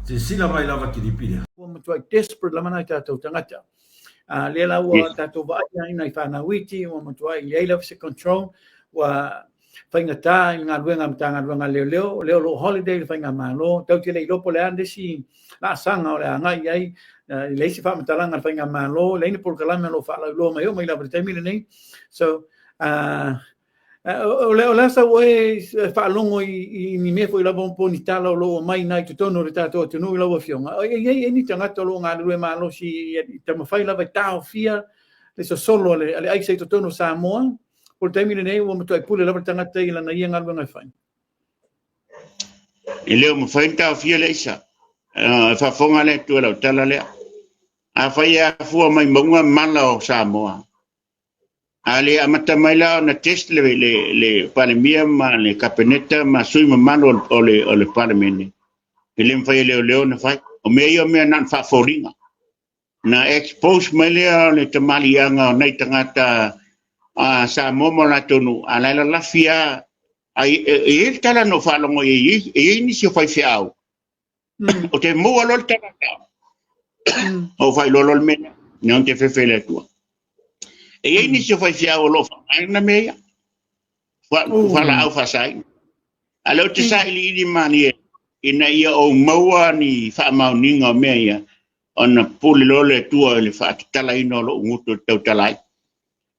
A: silasila mai lava Kilipi lea.
B: Ua matuai desperate lava nai tatou tagata. A lea la ua tatou vaaia i nai fanau iti, ua matuai leai lava se control, ua faigata i le galuega a Matagaluega a Leoleo, o lea o lo o holiday le faigamalo, tatou te le iloa po o le a le isi laasaga o le a agai i ai, e leai se faamatalaga a le faigamalo, leai ni polokalame o lo o faalauiloa mai oo mai lava i le taimi lenei. So, O le a sau oe faalogo i ni mea foi lava po o ni tala o lo o aumai i totonu o le tatou atunuu i lau Afioga. E i ai ni tagata o lo o galulue malosi i taumafai lava e taofia le sosolo a le, a le aisa i totonu o Samoa, po o le taimi lenei ua matuai pule lava le tagata i lana ia galuega e fai?
C: E le o mafai ona taofia le aisa. E faafofoga le Atua i lau tala lea. Afai e afua mai mauga mala o Samoa, a le amata mai la ona test le, le, le Palemia ma le Kapeneta ma sui mamalu o le Palemene, e le mafai e leoleo ona fai. O mea ia o mea na ona faafoliga. Na expose mai lea o le tamaliiaga o nai tagata a Samoa ma o latou nuu, a la e lalafi lava. Ai, e i ai le tala na ou faalogo i ai, e i ai nisi o faifeau, o te maua loa le tala tau, ou faailoa loa le mea lea, na ou te fefe i le Atua. E i ai nisi o faifeau o lo o faaaogaina mea ia, faalaau faasaina. A o lea ou te sailiili malie ina ia ou maua ni faamaoniga o mea ia, ona pule loa le Atua i le faatatalaina o lou gutu e tautala ai.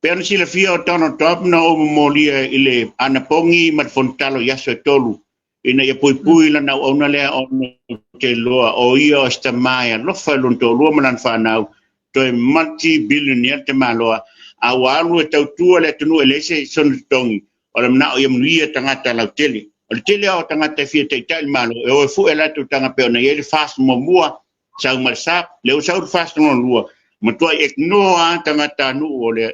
C: Pei ona silafia o Donald Trump na ou momolia i le anapogi ma le fonotalo i aso e 3 ina ia puipui lana auauna lea ona ou te iloa o ia o se tama e alofa i lona toalua ma lana fanau, toe multi-billionaire tamaloa, a ua alu e tautua le atunuu e leai se sona totogi, o le manao ia manuia tagata lautele. O le tele lava o tagata e fia taitai le Malo, e o e fue latou taga pei ona i ai le FAST muamua, sau ma le SAP, lea ua sau le FAST lona lua, matuai ignore lava tagatanuu o le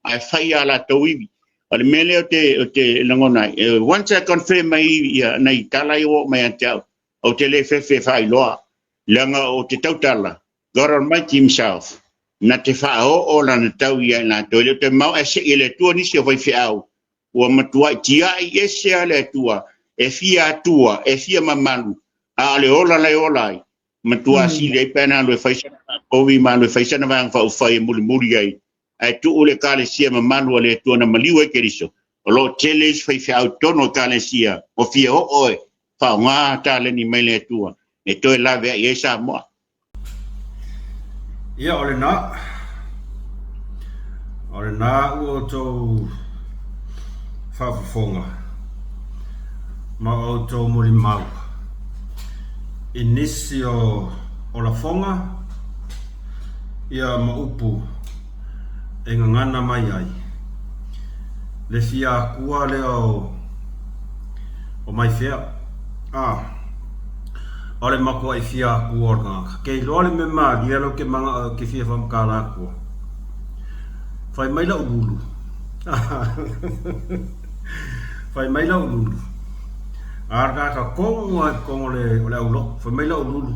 C: ae fai a latou ivi. O le mea lea ou te, ou te lagona ai, once I confirm mai ia nai tala ia ua oo mai ia te au, ou te le fefe e faailoa, leaga ou te tautala, God Almighty Himself, na te faaoo lana tau ia i latou. E le o toe mamao ae sei e le Atua nisi o faifeau ua matuai tiai ese lava le Atua, e fia atua, e fia mamalu, a o le ola la e ola ai, matua sili ai pe ana alu e fai sana faapovi ma alu e fai sana vaega faaupufai e mulimuli ai, ae tuu le Ekalesia mamalu a le Atua na maliu ai Keriso. O lo o tele isi faifeau i totonu o Ekalesia ua fia oo e faaaoga taleni mai le Atua e toe laveai ai Samoa.
A: Ia, o lena. O lena ua outou faafofoga ma outou molimau i nisi o lafoga ia ma upu e gagana mai ai le fia akua lea o Maifea. A, o le makuaʻi fia akua o le tagata. Ke iloa le mea malie lau ke manaʻo ke fia whamakala akua. Whai mai lau lulu. Whai mai lau lulu. A le tagata kongo ai kongo le o le auloko. Whai mai lau lulu.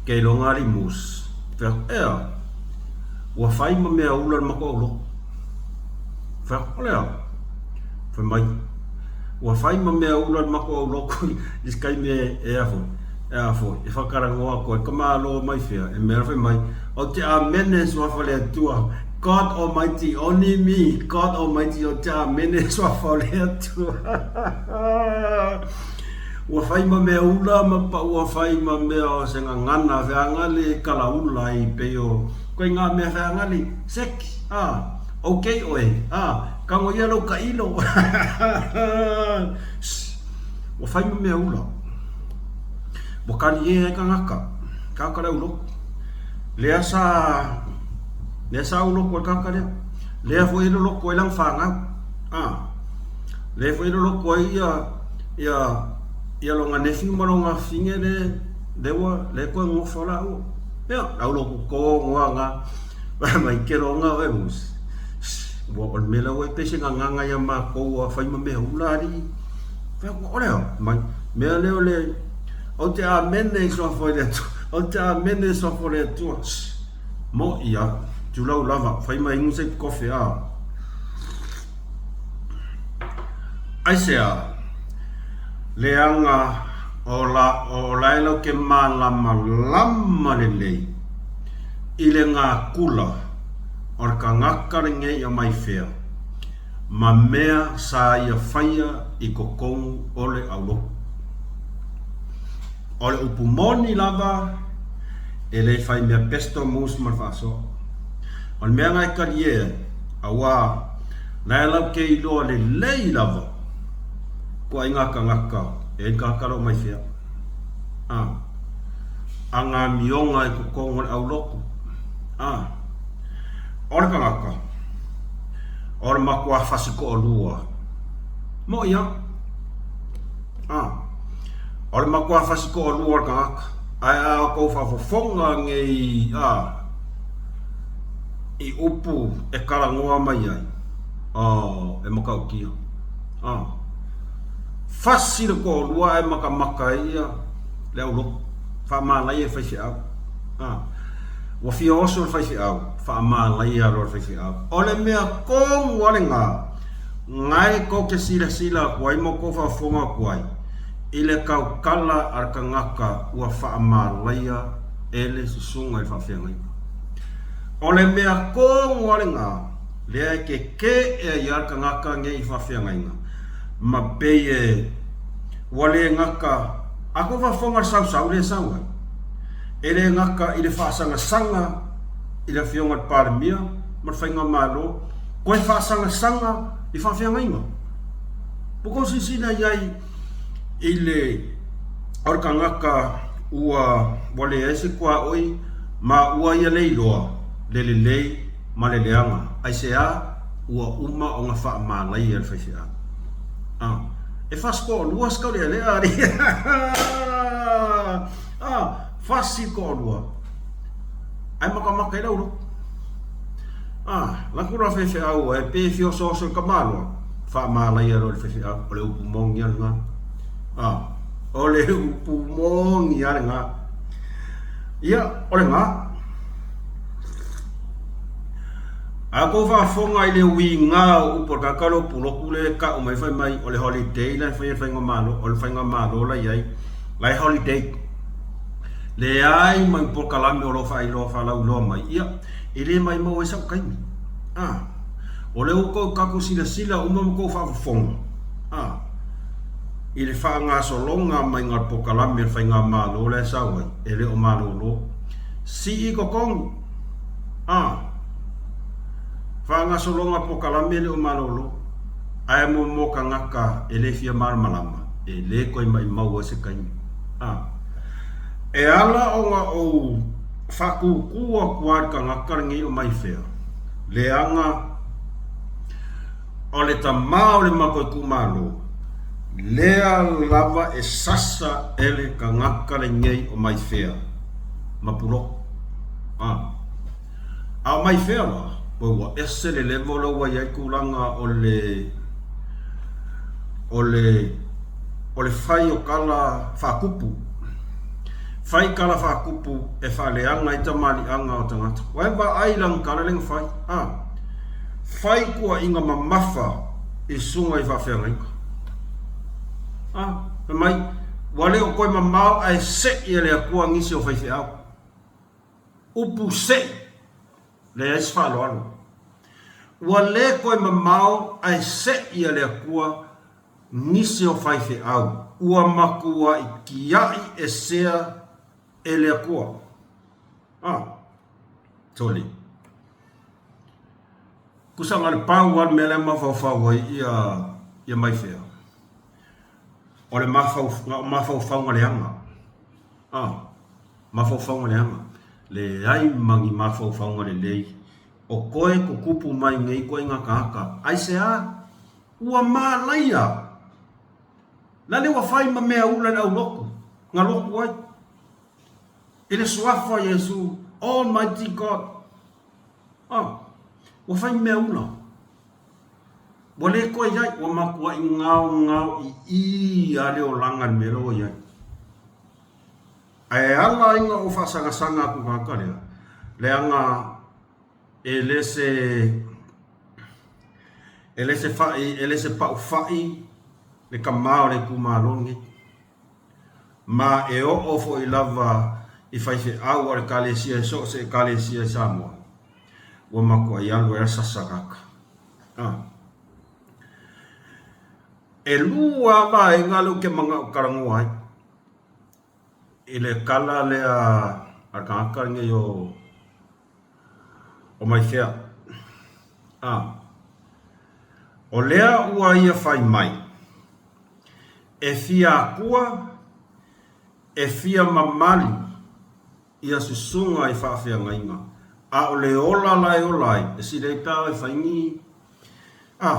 A: Ke iloa ngā li mus. Whai aku, ea, ua whai ma mea ula le mako auloko. Whai aku, ole a. Whai mai, ua whai ma mea ula le mako auloko i se taimi e a foi, e a foi, e whakarangoa koe, ka malo mai whea, e mea whai mai, o te amene suafa le Atua, God Almighty, only me, God Almighty, o te amene suafa le Atua. Ua whai ma mea ula ma pa ua whai ma mea o se ngangana feagali kalaula i pei o koe ngā mea feagali, sek, a, ok oe, a, kango ia lou kailo. Shh, ua whai ma mea ula. Ua kani e ai kangaka, kaka le auloku. Lea sa, lea sa auloku ai kaka lea. Lea foi e loloko ai lana whanau. A, lea foi e loloko ai ia, ia, ia longa nephew ma longa fine le, le ua, le koe ngofa la ua. Ia, auloku ko ngoa nga, mai ke longa oe mus. Ua o le mea la ua e pese nganganga ia mākou ua whai ma mea ula ari. Whai ua ole au, mai, mea leo le, au te amene i soafo i le Atua, au te amene i soafo le Atua. Mo ia, tulau lava, whai mai ingu se kofe a. Aisea, leaga o la, o lae lau ke mālamalama lelei i le ngā kula o le kangaka lenei a Maifea ma mea sa ia whaia i kokongu o le auloku. O le upu moni lava, e le whai mea pesto mus ma le whaasoa. O le mea ngai kali e ai, auā, lae lau ke iloa lelei lava, kua i ngā kangaka, e ai kaka lo mai whea. A, a ngā mionga i kokongo le auloku. A, O le tagata, o le matua fasi toalua. Moʻi a. A. O le matua fasi toalua o le tagata. Ae a outou faafofoga nei a i upu e talanoa mai ai, oh, e matautia. A. Fasi le toalua ae matamata ai ia le aulotu. Faamanaia e faifeau. A. Ua fia oso le faifeau, faamanaia loa le faifeau. O le mea tonu lava lena, nae tou te silasila atu ai ma outou faafofoga atu ai i le tautala a le tagata ua faamanaia e le susuga i le faafeagaiga. O le mea tonu lava lena, lea e tetee ai lava le tagata nei i faafeagaiga, ma pei e ua le gata a tou faafofoga i le sausau lea e sau ai. E le gata i le faasagasaga i le Afioga i le Palemia ma le Faigamalo, toe faasagasaga i faafeagaiga. Ua tou silasila i ai i le o le tagata ua ua leai se tuaoi ma ua ia le iloa le lelei ma le leaga. Aisea? Ua uma ona faamalaia e le faifeau. A, e fasitoalua se taulealea alii. A, fasi toalua. Ae matamata i lau loto. A, laku la faifeau e pe fia osooso i tamaloa, faamalaia loa i le faifeau, o le upu moni lava lena. A, o le upu moni lava lena. Ia, o lena. A kou faafofoga i le uiga o upu o le tagata lea o Pulotu lea e tau mai fai mai o le holiday la e fai e le faigamalo, o le faigamalo la e i ai, la e holiday. Leai ma ni polokalame o lo o faailoa faalauiloa mai, ia, e le maimau ai sau taimi. A, o lea ua tou tatou silasila uma ma tou faafofoga, a, i le faagasologa maiga o le polokalame a le faigamalo la e sau ai, e le o malolo. Sii totogi. A, faagasologa polokalame e le o malolo, ae mo mo tagata e le fia malamalama, e le toe maimau ai se taimi. A, e ala ona ou faatūtū atu lava i le tagata lenei o Maifea, leaga o le tama o le matou itumalo, lea lava e sasa e le tagata lenei o Maifea ma Pulotu. A, A o mai fea la? Poi ua ese le level la ua i ai tulaga o le o le o le fai o tala faatupu. Fai tala faatupu e faaleaga ai tamaliiaga o tagata. Ua e vaai i lana tala lea na fai? A, fai tuuaiga mamafa i susuga i faafeagaiga. A, fai mai, ua le o toe mamao ae se'i e le Atua nisi o faifeau. Upu seʻi, leai se faaaloalo. Ua le toe mamao ae seʻi a le Atua nisi o faifeau ua matuai tiaʻi esea e le Atua. A, sole. Tusa na o le pau lava le mea lea e mafaufau ai ia, ia Maifea, o le mafau, mafaufauga leaga. A, mafaufauga leaga. Leai ma ni mafaufauga lelei o koe tutupu mai nei ituaiga tagata. Aisea? Ua malaia. Lale ua fai ma mea ula i le aulotu, na lotu ai. I le suafa o Iesu, Almighty God. A, ua fai ma mea ula. Ua le toe i ai, ua matuai gaogao ii lava le olaga i le mea lea ua i ai. Ae ala ai ona ou faasagasaga atu i le tagata lea, leaga e le se e le se fa'i, e le se pa'u fa'i le tama o le itumalo lenei. Ma e oo foi lava i faifeau a le Ekalesia i so o se Ekalesia i Samoa, ua matuai alu ai lava sasa tagata. A. E lua lava vaega lea ou te manao e talanoa ai i le tala lea a le tagata lenei o o Maifea. A. O lea ua ia fai mai, e fia akua, e fia mamalu ia susuga i faafeagaiga. A o le ola la e ola ai, e silei pea e fai ni, a,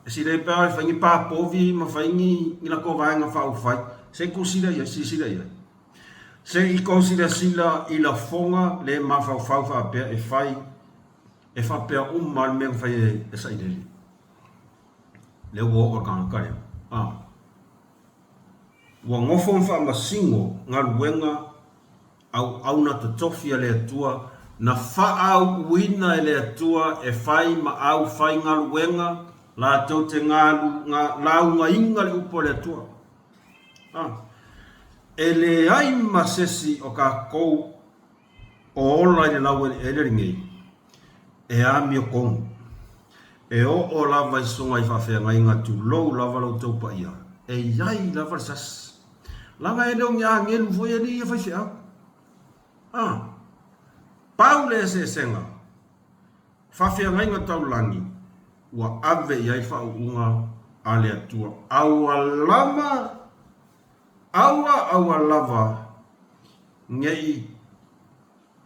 A: e silei pea e fai ni pā povi ma fai ni, ni lako vaega faaupufai. Se i kusila i ai, silasila i ai. Se i kou silasila i lafoga le mafaufau faapea e fai, e faapea uma lava le mea na fai e Sailele. Lea ua oo le tagata lea. A. Ua nofo ma faamasino galuega auauna totofi a le Atua, na faaauuina e le Atua e fai ma aufaigaluega latou te laugaina le upu a le Atua. A. E leai ma sesi o tatou o ola i le laueleele lenei e amiotonu, e oo lava i susuga i faafeagaiga tulou lava lo outou paia, e i ai lava le sasi. Leaga e le o ni agelu foi alii ia faifeau. A, pau le eseesega, faafeagaiga taulagi ua ave i ai faauuga a le Atua. Aua lava, aua aua lava ne i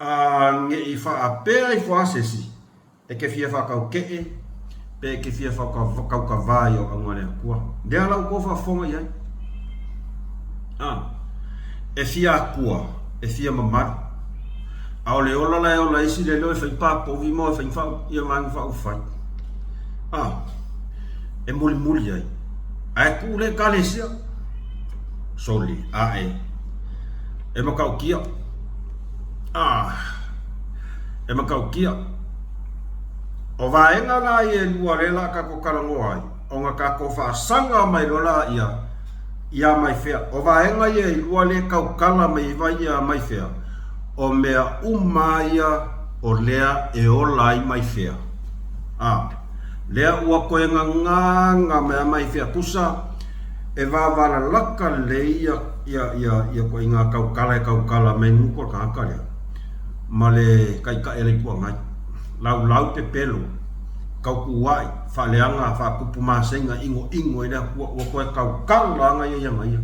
A: A ne i faapea ifo lava se isi, e te fia faataukee pe e te fia faataukava i auauna a le Atua. Lea la ua outou faafofoga i ai. A, e fia Atua, e fia mamalu. A o le ola la e ola ai isi le leo e fai pa povi ma e fai ia vaega faaupufai. A, e mulimuli ai. Ae tuu le Ekalesia. Soli, ae. E matautia. Ah, e matautia. O vaega la ia e lua lea la tatou talanoa ai, ona tatou faasaga mai loa laia ia mai fea. O vaega ia e lua lea e tautala mai ai ia mai fea, o mea uma ia o lea e ola ai mai fea. Ah, lea ua toe gagaga mai a mai fea tusa, E vavalalaka lelei ia ia ia ia ituaiga tautala e tautala mai nuku o le tagata lea ma le taitai a le Itu Agai. Laulau pepelo, tautuua'i, faaleaga, faatupu maseiga, inoino ai le Atua, ua toe tautala aga ia ia aga ia.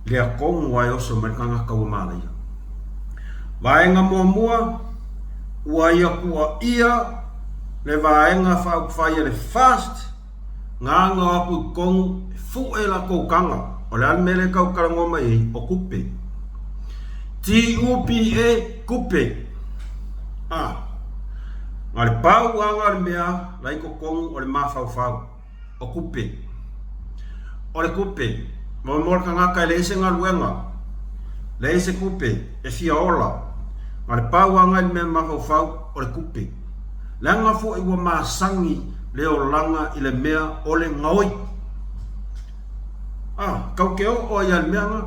A: Lea tonu lava e oso mai le tagata ua malaia. Vaega muamua, ua ia tuuaia le vaega faaupufai a le FAST, Nganga o aku i totonu, e fuʻe latou taga. O le a le mea lea e tau talanoa mai ai? O tupe. T-U-P-E, tupe. A. Na le pau aga o le mea la i totonu o le mafaufau, o tupe. O le tupe, mo le tagata e leai se galuega, leai se tupe, e fia ola. Na le pau aga i le mea mafaufau, o le tupe. Leaga foi ua masani le olaga i le mea o le gaoi. A, kau ke oo ai a le mea na,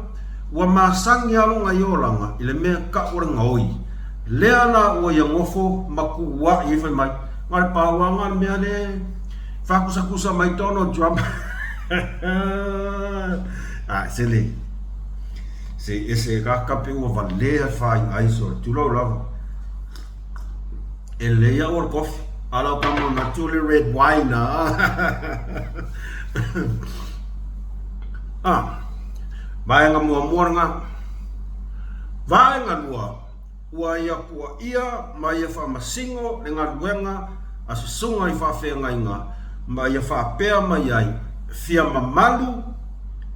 A: ua masani a lona i olaga i le mea kau o le gaoi. Lea la ua ia nofo ma kuuaʻi ai fai mai, na le pauaga le mea le faakusakusa mai Donald Trump. A, se le, se ese ka kape ua valea faiʻai sole, tulou lava. E lelei au o le kofi, a lau tama manatu o le red wine a. Ah, vaega muamua lena. Vaega lua, ua ia puaia ma ia faamasino le galuega a susuga i faafeagaiga ma ia faapea mai ai, fia mamalu,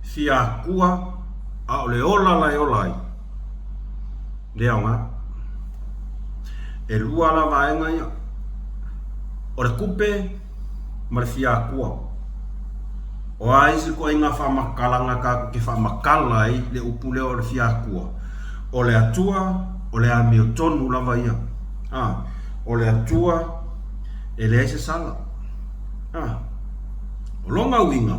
A: fia akua, a o le ola la e ola ai. Le aoga. E lua la vaega ia, o le kupe ma le fia akua. O a isi ituaiga faamatalaga tatou te faamatala ai le upu lea o le fia akua? O le Atua, o le amiotonu lava ia. A, o le Atua e leai se sala. A, o lona uiga,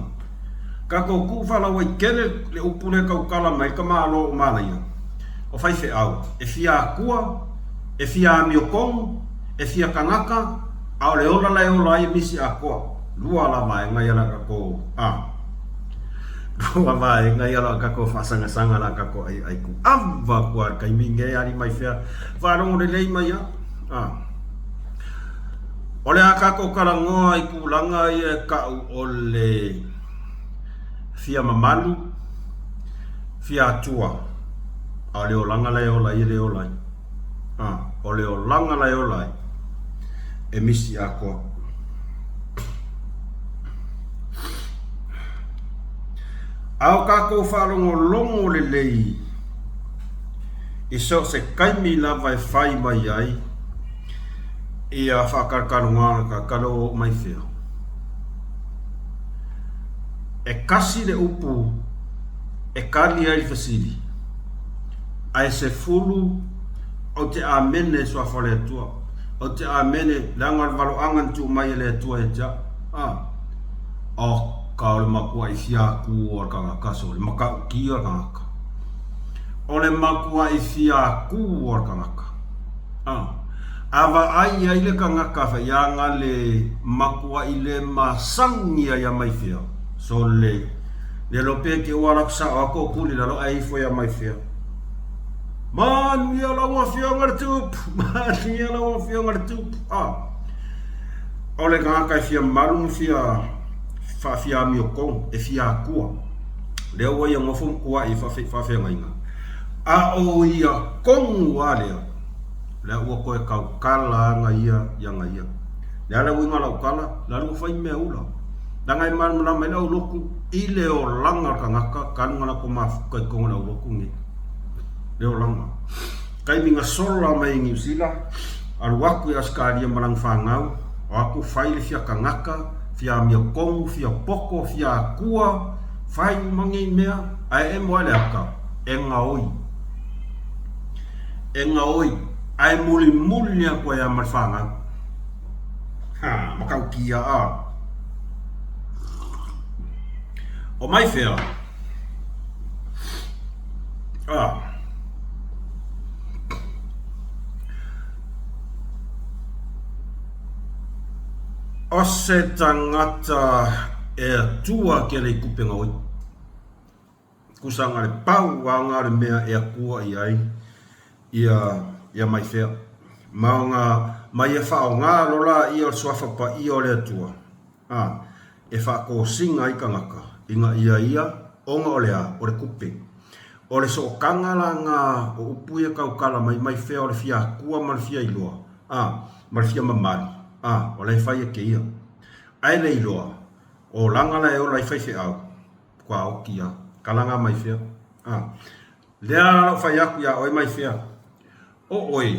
A: Tatou tuu faalauaitele le upu lea e tautala mai ai ka Malo o Malaia, o faifeau, e fia akua, e fia amiotonu, e fia tagata, a o le ola la e ola ai e misi atoa. Lua la vaega ia la tatou, a, lua vaega ia la tatou faasagasanga la tatou aiai ku ava atu a le taimi nei ali mai fea, faalogo lelei mai a, a. O le a tatou talanoa i tulaga ia e tau o le fia mamalu, fia atua, a o le olaga la e ola ai e le ola ai. A, o le olaga la e ola ai. E misi atoa. A o tatou faalogologo lelei i so o se taimi lava e fai mai ai ia faatalatalanoaga tatou o oo mai fea. E kasi le upu e kali ai le fesili, ae 10 ou te amene i suafa o le Atua. Ou te amene leaga o le valoaga na tuu mai e le Atua ia te au. A, oka o le makuaʻi fiaku o le tagata so le matautia o le tagata. O le makuaʻi fiaku o le tagata. A, a vaai ai le tagata faiaga le makuaʻi le masani ai ia mai fea, so le le lo pe ke ua lako sao aku o kuli lalo ae ifo ia mai fea. Manuia lau afioga le tupu, manuia lau afioga le tupu. A, o le tagata e fia malu ma fia faafia amiotonu, e fia akua. Lea ua ia nofo ma tuai i faafeagaiga. A o ia tonu lava lea, lea ua toe tautala aga ia i aga ia. Le a le uiga o lau tala, le alu ua fai mea ula. Leaga e malamalama ai le aulotu i le olaga o le tagata talu ona latou mafuta i totonu o le aulotu lenei. Le olaga. Taimi na sola mai i Niu Sila, alu atu i Ausetalia ma lana fanau, o atu fai le fia tagata, fia amiotonu, fia poto, fia atua, fai uma nei mea, ae emo ai le ata, e gaoi. E gaoi, ae mulimuli atu ai lava ma le fanau. Ha, matautia a. O mai fea? A. O se tagata e atua ke alei kupe gaoi. Kusa nga le pau a nga le mea e atua i ai ia ia mai fea. Ma o nga ma ia whaonga lo la ia o le suafa paia o le Atua, a, e whaakosina ai tangata i nga ia ia ona o le a, o le kupe. O le sookanga la nga o upu ia tautala mai mai fea o le fia akua ma le fia iloa, a, ma le fia mamalu, a, o la e whai e ke ia. Ae le iloa, o langa la e ola i faifeau, kua oki a, kalanga mai fea, a. Lea la lou fai aku iā ʻoe mai fea, O ʻoe,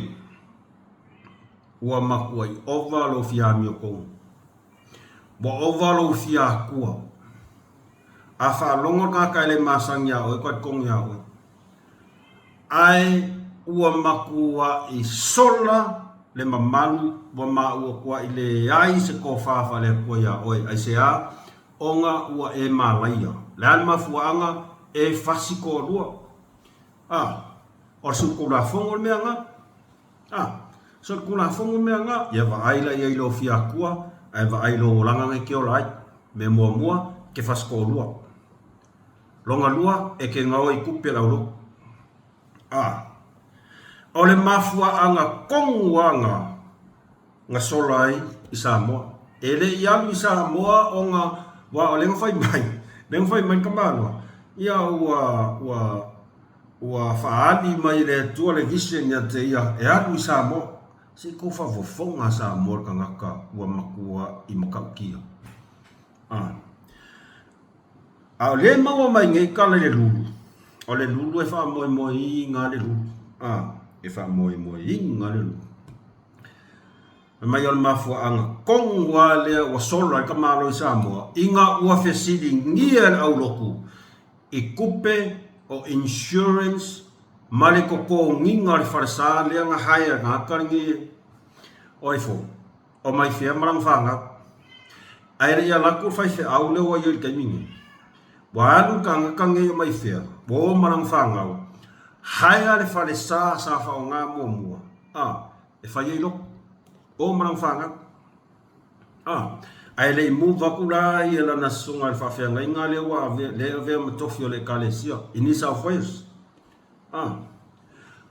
A: ua makuaʻi ova lou fia amiotonu. Ua ova lou fia akua. A faalogo le kanaka e le masani iā ʻoe, talitonu iā ʻoe. Ae ua makuaʻi sola le mamalu, ua maʻu akuaʻi leai se tofa faale-Atua iā ʻoe. Aisea? Ona ua e malaia. Le a le mafuaaga e fasi toalua? A, o le solitulafono le mea na. A, solitulafono le mea na. Ia vaai la ia i lou fia akua, ae vaai i lou olaga na e ke ola ai. Mea muamua, ke fasi toalua. Lona lua, e ke gaoi kupe lau lotu. A, o le mafuaaga tonu a na. na sola ai i Samoa. E le i alu i Samoa ona ua o lea na fai mai, lea na fai mai le tamaloa, ia ua, ua, ua faaali mai e le Atua le vision ia te ia e alu i Samoa. Se i kou faafofoga a Samoa le tagata ua matua i matautia. A. A o lea e maua mai nei tala i le lulu, o le lulu e faamoemoeina le lulu. A, e faamoemoeina le lulu. Fai mai o le mafuaaga tonu lava lea ua sola ai ka Malo i Samoa ina ua fesiligia e le aulotu i tupe o insurance ma le totogiga o le falesa lea na hae e tagata lenei o ai fou o mai fea ma lana fanau. Ae le i ala atu le faifeau lea ua i ai i le taimi nei. Ua alu le tagata nei o mai fea, ua o ma lana fanau, haea le falesa sa faaaoga muamua, a, e fai ai lotu. O ma lana fanau. A, ae le i move aku la ia lana susuga i le faafeagaiga lea ua avea, lea e avea ma tofi o le Ekalesia i New South Wales. A,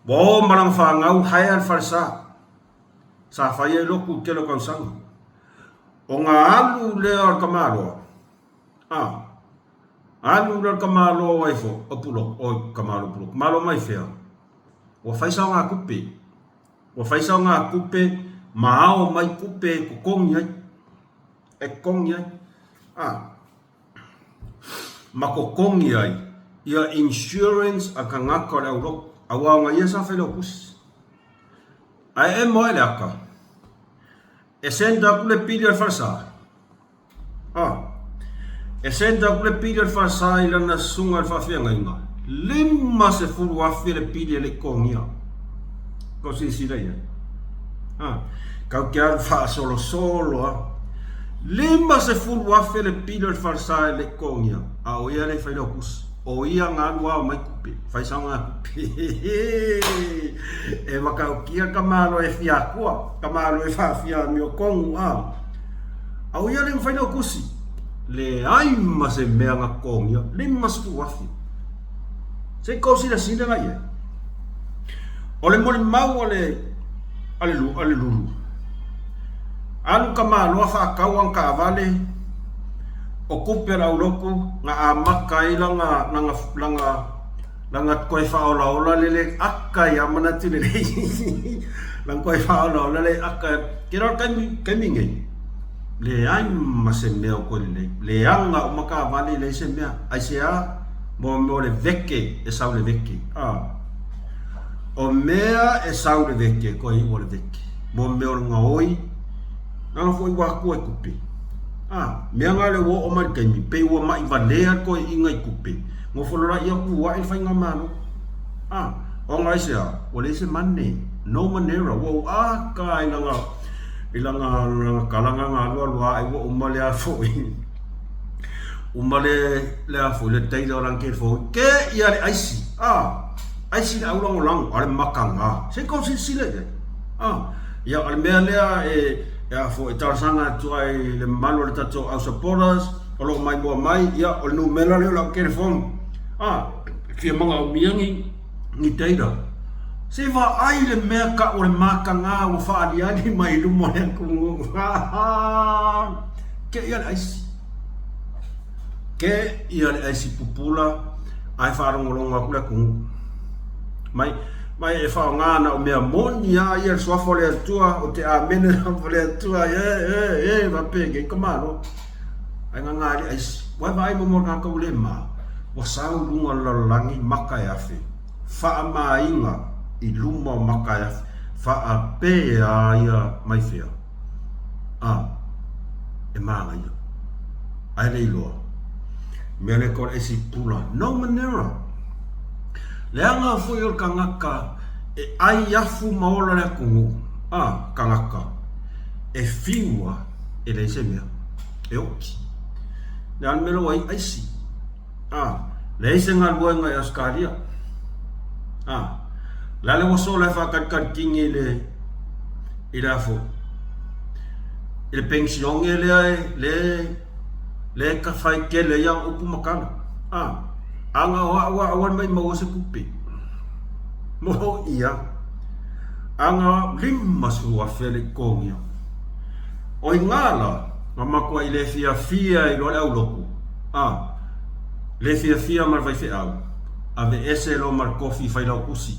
A: ua o ma lana fanau haea le falesa sa fai ai lotu i le tele o tausaga. O na alu lea o le tamaloa, a, alu lea o le tamaloa o ai fo, o Pulotu, oi, tamaloa o Pulotu, malo mai fea? Ua fai saogatupe. Ua fai saogatupe Ma ao mai tupe e totogi ai, e totogi ai, a, ma totogi ai ia insurance a tagata o le aulotu, aua ona ia sa failautusi. Ae emo ai le aka, e send atu le pili a le falesa, a, e send atu le pili a le falesa i lana susuga i le faafeagaiga, 50,000 le pili e le i totogia. Kou silasila i ai. A, kau te alu faasolosolo lava. 50,000 le pili o le falesa e le i totogia, a o ia le fai lautusi. O ia na alu ao mai tupe, fai saoga tupe. E matautia ka malo e fia akua, ka malo e faafia amiotonu, a. A o ia le mafai lautusi. Leai ma se mea na totogia, 50,000. Se i tou silasila la i ai. O le molimau a le, a le, a le lulu, alu tamaloa faatau ana taavale, o tupe a le aulotu na amata ai lana, lana, lana, lana toe faaolaola le le aka ia manatu lelei. Lana toe faaolaola le aka. Ke la taimi, taimi nei, leai ma se mea o toe lelei. Leaga uma taavale, leai se mea. Aisea? Mo le veke e sau le veke. A. O mea e sau le veke, koe iu o le veke. Mo mea o le gaoi, nana foi ua atua i tupe. A. Mea nga le ua oo mai le taimi, pei ua ma'i valea le toeaiina i tupe, nofo loa laia tu ae le faigamalo. A. Ona aisea? Ua leai se mane. No manera. Ua ou aka i lana, i lana, lana tala na na alualu ae ua uma le a foi. Uma le le a foi le taila o lana telefoni ke ia le aisi a aisi le au lagolago a le makaga se i tou silasila i ai a ia o le mea lea e e a foi e talosaga atu ai i le mamalu o le tatou au supporters o lo o maimoa mai ia o le numera lea o lau telefoni a fia manaomia ni ni taila se vaai le mea kau o le makaga ua faaliali mai i luma o le atunuu ke ia le aisi Ke ia le aisi pupula ae faalogologo atu le atunuu. Mai, mai e faaaoga na o mea moni a ia le suafa o le Atua, o te amene lava le Atua, e, e, e, faapea ka malo. Ae gaga ai le aisi. Ua e vaai mo mo tatou le ma, ua sau i luga o le lalolagi maka e afe, faamaina i luma o maka e afe, faapea ia mai fea. A, e manaia. Ae le iloa. Mea le ko esi pula. No manera. Leaga foi o le tagata e ai afu ma ola le atunuu. A, tagata. E fiu a e leai se mea. E oti. Le a le mea lea ua ai aisi. A, leai se galuega i Ausetalia. A, le a le ua sola e faakalikalitini i le, i le a foi, i le penisione lea e, le, le e fai tele ai ana upu ma tala. A, ana o au a aua ne i maua se tupe. Mo ia, ana 50,000 le i totogia. O i gā la, na matuai le fiafia ai loa le aulotu. A. Le fiafia ma le faifeau, aveese loa ma le tofi failautusi.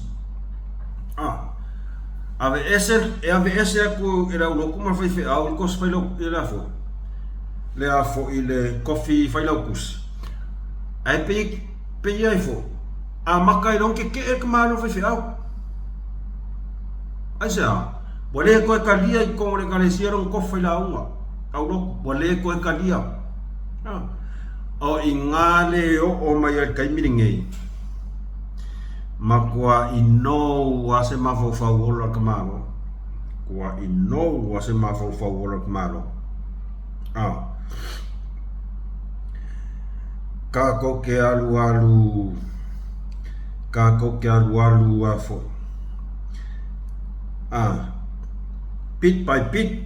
A: A. Aveese, e aveese atu e le aulotu ma le faifeau i le kosi failau, i le a foi? Le a foi le tofi failautusi. Ae pei, pei ai foi, amata ai loa ona tetee le tamaloa faifeau. Aisea? Ua le toe talia i totonu o le Ekalesia lona tofi failauga, aulotu, ua le toe talia. O i ngā le oo mai ai le taimi lenei, matua inou a se mafaufau ola le tamaloa. Tua inou a se mafaufau ola le tamaloa. A. Kākou ke alualu, kākou ke alualu a foi. A. Bit by bit.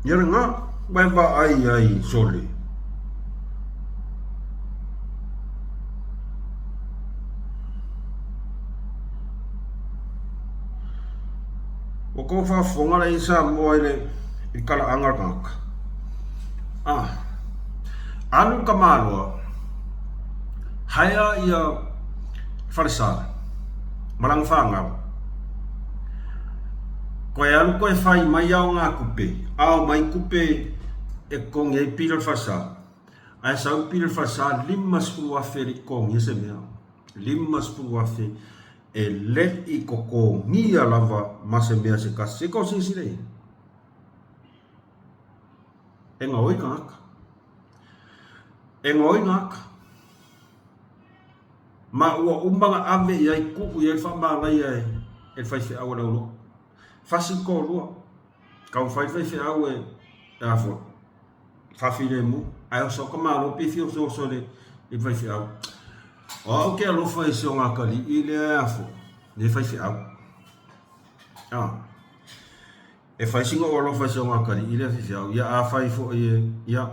A: Ia lena, ua e vaai ai sole. Ua kou faafofoga la i Samoa i le i talaaga o le tagata. Ah. Alu le tamaloa, haea ia falesa ma lana fanau. Koe alu koe fai mai ao ngā kupe, ao mai kupe e totogi ai pili o le falesa. Ae sau pili o le falesa 50,000 e le i totogia se mea. 50,000 e le i totogia lava ma se mea se tasi. Se i tou silasila i ai. E gaoi tagata. E gaoi tagata. Ma ua uma ona ave i ai, tuu i ai le faamalaia e le faifeau a le aulotu. Fasi le toalua, taumafai le faifeau e a foi, faafilemu, ae oso atu malo pe fia osooso i le faifeau. O au ou te alofa i si o atalii lea a foi, le faifeau. Ah. E fai sina ou alofa i si ona atalii lea faifeau, ia afai foi e, ia,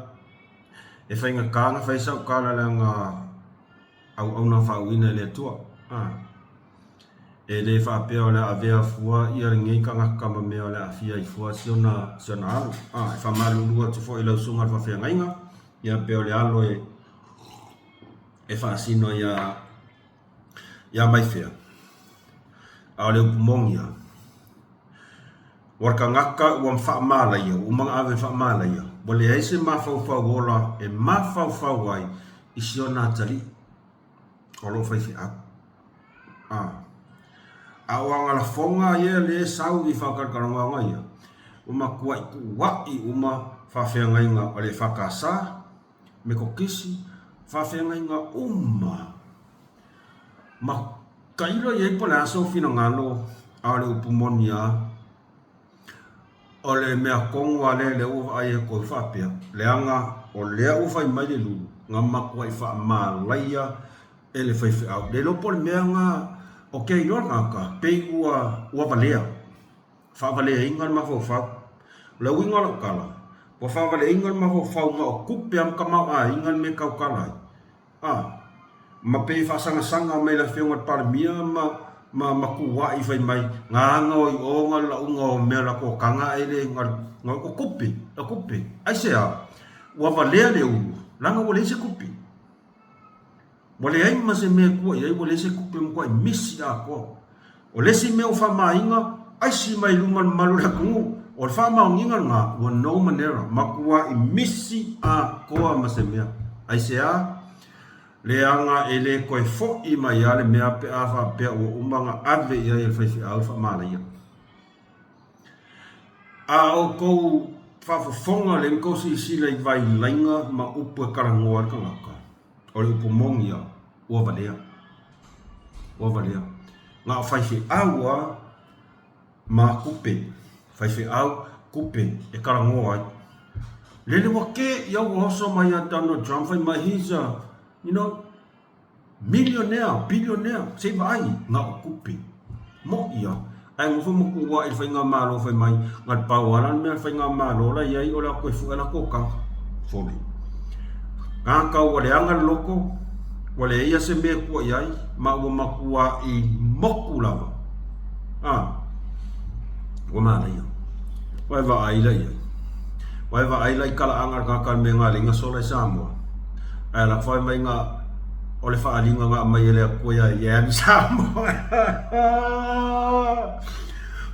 A: e faigata ona fai sau tala leaga auauna faauuina e le Atua. A. E le faapea o le a avea fua ia lenei tagata ma mea o le a aafia ai fua si ona, si ona alo. A. E faamalulu atu foi i lau susuga i le faafeagaiga, ia pe o le alo e, e faasino ia, ia Maifea. A o le upu moni lava, ua le tagata ua faamalaia, ua uma ona ave e faamalaia, ua leai se mafaufau ola e mafaufau ai i si ona atalii o lo o faifeau. A, a o ana lafoga ia lea e sau i faatalatalanoaga ia, ua matuai tuuai uma faafeagaiga o le EFKS, Metotisi, faafeagaiga uma ma tailo i ai po o le a sou finagalo, a o le upu moni lava, o le mea tonu lava lea lea ua vaai atu ai faapea, leaga o lea ua fai mai le lulu, na matuai faamalaia e le faifeau. Le iloa po o le mea lena, ou te iloa le tagata, pei ua valea. Faavaleaina le mafaufau. O le uiga o lau tala, ua faavaleaina le mafaufau na o tupe a ma tamaoaiga le mea e tautala ai. A, ma pei e faasagasaga mai le Afioga i le Palemia ma, ma, ma tuuai fai mai, na aga o i o na le lauga o mea latou taga ae le, na, na, o tupe, o tupe. Aisea? Ua valea le ulu, leaga ua leai se tupe. Ua leai ma se mea e tua i ai, ua leai se tupe, ua matuai misi atoa. O le isi mea ua faamaina, aisi mai luma le mamalu o le atunuu, o le faamaoniga lena, ua no manera, matuai misi atoa ma se mea. Aisea? Leaga e le toe foi mai lava le mea pe a faapea ua uma ona ave i ai e le faifeau le faamalaia. A outou faafofoga lea ma tou silasila i vailaiga ma upu e talanoa ai le tagata, o le upu moni lava, ua valea. Ua valea. Na o faifeau lava ma tupe, faifeau, tupe e talanoa ai. Lele ua te i au ua oso mai ia Donald Trump fai mai he's a, you know, Millionaire, billionaire, se i vaai, na o tupe. Moʻi a. Ae nofo ma tuuaʻi i le faigamalo fai mai, na le pau lava la le mea a le faigamalo la i ai o le atu e fue latou taga. Sole. Gata ua leaga le loto, ua leai lava se mea e tua i ai, ma ua matuaʻi motu lava. A. Ua manaia. Ua e vaai la i ai. Ua e vaai la i talaaga a le tagata i le mea na alai na sola i Samoa. Ae ala fai mai na o le faaaliga na aumai e le Atua ia ia alu i Samoa.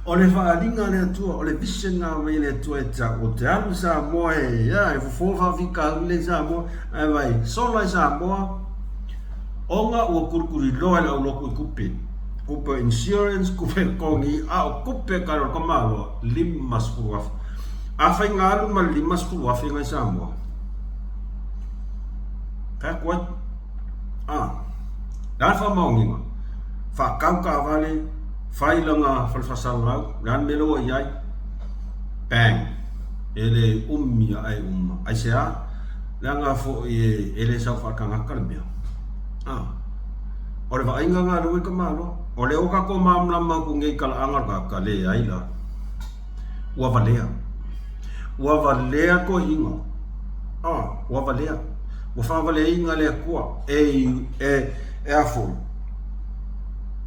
A: O le faaaliga a le Atua, o le vision na aumai e le Atua e te au, o te alu i Samoa e, ia, e fofo faafitauli i Samoa, ae vai, sola i Samoa, ona ua kulikuliloa e le aulotu i tupe, tupe insurance, tupe totogi, a o tupe tala o le tamaloa, 50,000. Afai na alu ma le 50,000 nai Samoa, fai atu ai. A, le a le faamaoniga? Faatau taavale, fai lana fale faasalalau, le a le mea lea ua i ai? Bang! E le umi ae uma. Aisea? Leaga foi e le sau faatagata le mea. A, o le vaaiga lena lea ua i tamaloa. O lea ua tatou malamalama atu nei i talaaga o le tagata, leai la. Ua valea. Ua valea toeaiina. A, ua valea. Ua faavaleaina le Atua e, e, e a foi.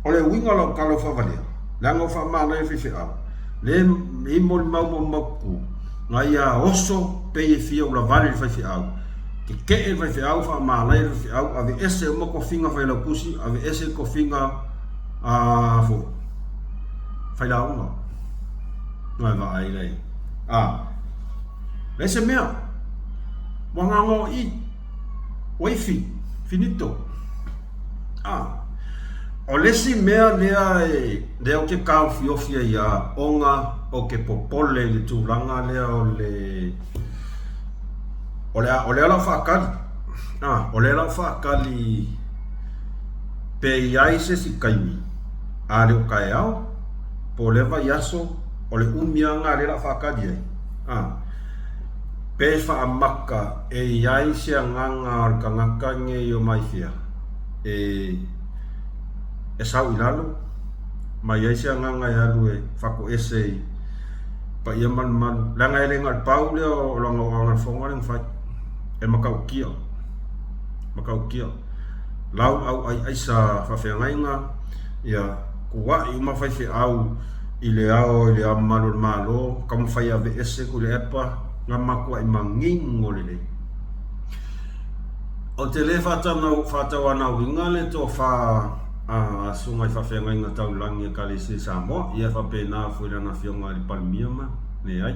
A: O le uiga o lau tala ua faavalea, leaga ua faamanaia faifeau, le i molimau ma mautu, na ia oso pei e fia ulavale i le faifeau. Keke'e le faifeau, faamalaia le faifeau, aveese uma tofiga failautusi, aveese tofiga a foi failauga. Na e vaai lea. A leai se mea. Ua gagoa i. Ua ifi. Finito. A o le isi mea lea e lea ou te taofiofi ai lava ona ou te popole i le tulaga lea o le o le o lea la ua faatali, a o lea la ua faatali pe i ai se isi taimi a le o taeao po o lea vaiaso o le umi lava lena lea la a faatali ai, a pe faamata e i ai se agaga o le tagata lenei o Maifea e e sau i lalo ma i ai se agaga e alu e fatoese i paia malumalu, leaga e le na o le pau lea o lana agaifono lea na fai, e matautia, matautia. Lau au ai aisa faafeagaiga, ia kuai uma faifeau i le ao i le Ao Mamalu o le Malo, taumafai e aveese Tuilaepa, na matuai manino lelei. Ou te le faatauanauina le tofa a Susuga i Faafeagaiga Taulagi a Ekalesia i Samoa, ia e faapena foi i lana Afioga i le Palemia ma, leai.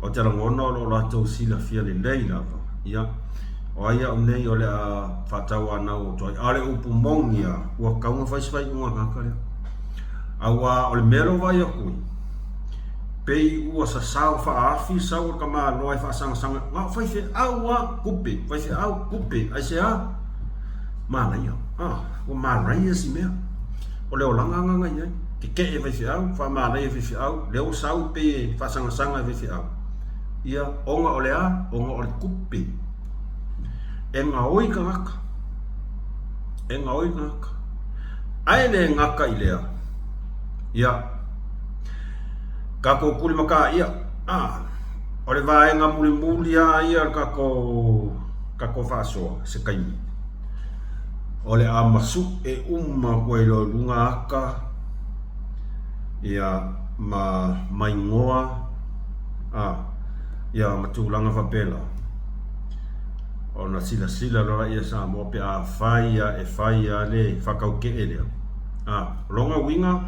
A: Ou te lagona o lo o latou silafia lelei lava, ia, o ai au nei o le a faatauanau atu ai. A o le upu moni lava, ua tatau ona fai se faaiuga a le tagata lea. Aua o le mea lea ua vaai atu ai, Pei ua sasao faaafi sau o le tamaloa e faasagasaga, na o faifeau lava, tupe, faifeau, tupe, aisea? Manaia, ah, ua manaia si mea. O le olaga lena na i ai, tetee faifeau, faamanaia faifeau, lea ua sau pei e faasagasaga e faifeau. Ia, ona o le a? Ona o le tupe. E gaoi tagata, e gaoi tagata. Ae le gata i lea, ia, Tatou tulimataia, a, o le vaega mulimuli lava ia o le tatou, tatou faasoa se taimi, o le a masu'e uma atu ai loa i luga ata, ia, ma maigoa, a, ia ma tulaga faapela, ona silasila loa lea Samoa pe afai lava e fai lava le faataute'e lea, a, o lona uiga,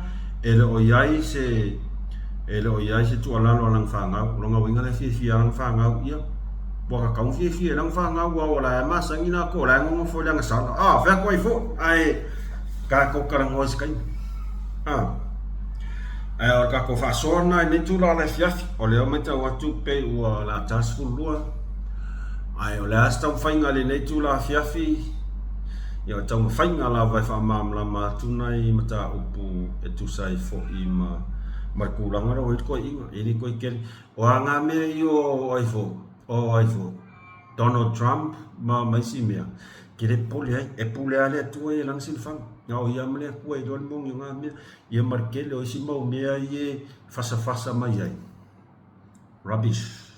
A: E le o i ai se e le o i ai se tuualalo a lana fanau. O lona uiga la e fiafia lana fanau, ia, ua tatau ona fiafia i lana fanau aua o la e masani latou, o la e nonofo i le agasala. A, fai atu ai foi, ae tatou talanoa i se taimi. A, ae o le tatou faasoa lena i lenei itula o le afiafi. O lea ua matau atu pei ua lata 12, ae o le a se taumafaiga i lenei itula afiafi? Ia, o le taumafaiga lava e faamalamalama atu nai mataupu e tusa ai foi ma ma le tulaga lea ua i ai le toeaiina, e le toe tele. O a ngā mea i o ai foi, o ai foi, Donald Trump ma ma isi mea, ke le pule ai, e pule lava le Atua ia i lana silafaga. Na o ia ma le Atua e iloa le moni o ngā mea, ia ma le tele o isi mau mea ia e fasafasa mai ai. Rubbish.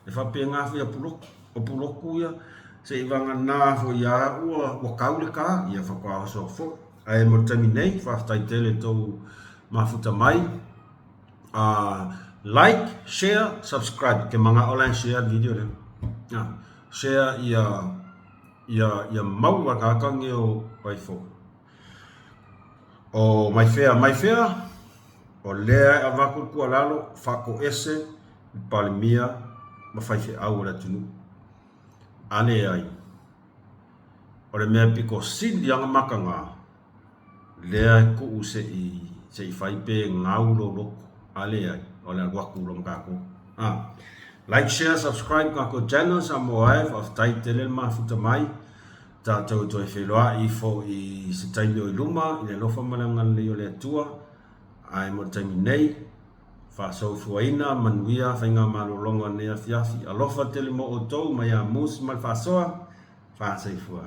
A: E faapena foi a Puloku. O Puloku ia, seivagana foi ia au ua kau le ka, ia faatoa oso atu foi. Ae mo le taimi nei, faafetai tele i tou mafuta mai. Like, share, subscribe. Ke mana'o la e share le video lea. Share ia ia ia maua tagata nei o ai foi. O mai fea mai fea, o lea e avatu le tuualalo, faatoese le Palemia ma faifeau o le atunuu. A leai, o le mea pito sili lava ona mataga, lea e tuu se i se i fai pe gau lou loto. A leai, o le alu atu loa ma tatou. A. Like, share, subscribe tatou channel Samoa e, faafetai tele le mafuta mai. Tatou toe feiloai ifo i se taimi o i luma i le alofa ma le agalelei o le Atua. Ae mo le taimi nei, faasoifuaina manuia faigamalologa o lenei afiafi. Alofa tele mo outou mai a Moose ma le faasoa. Faasoifua.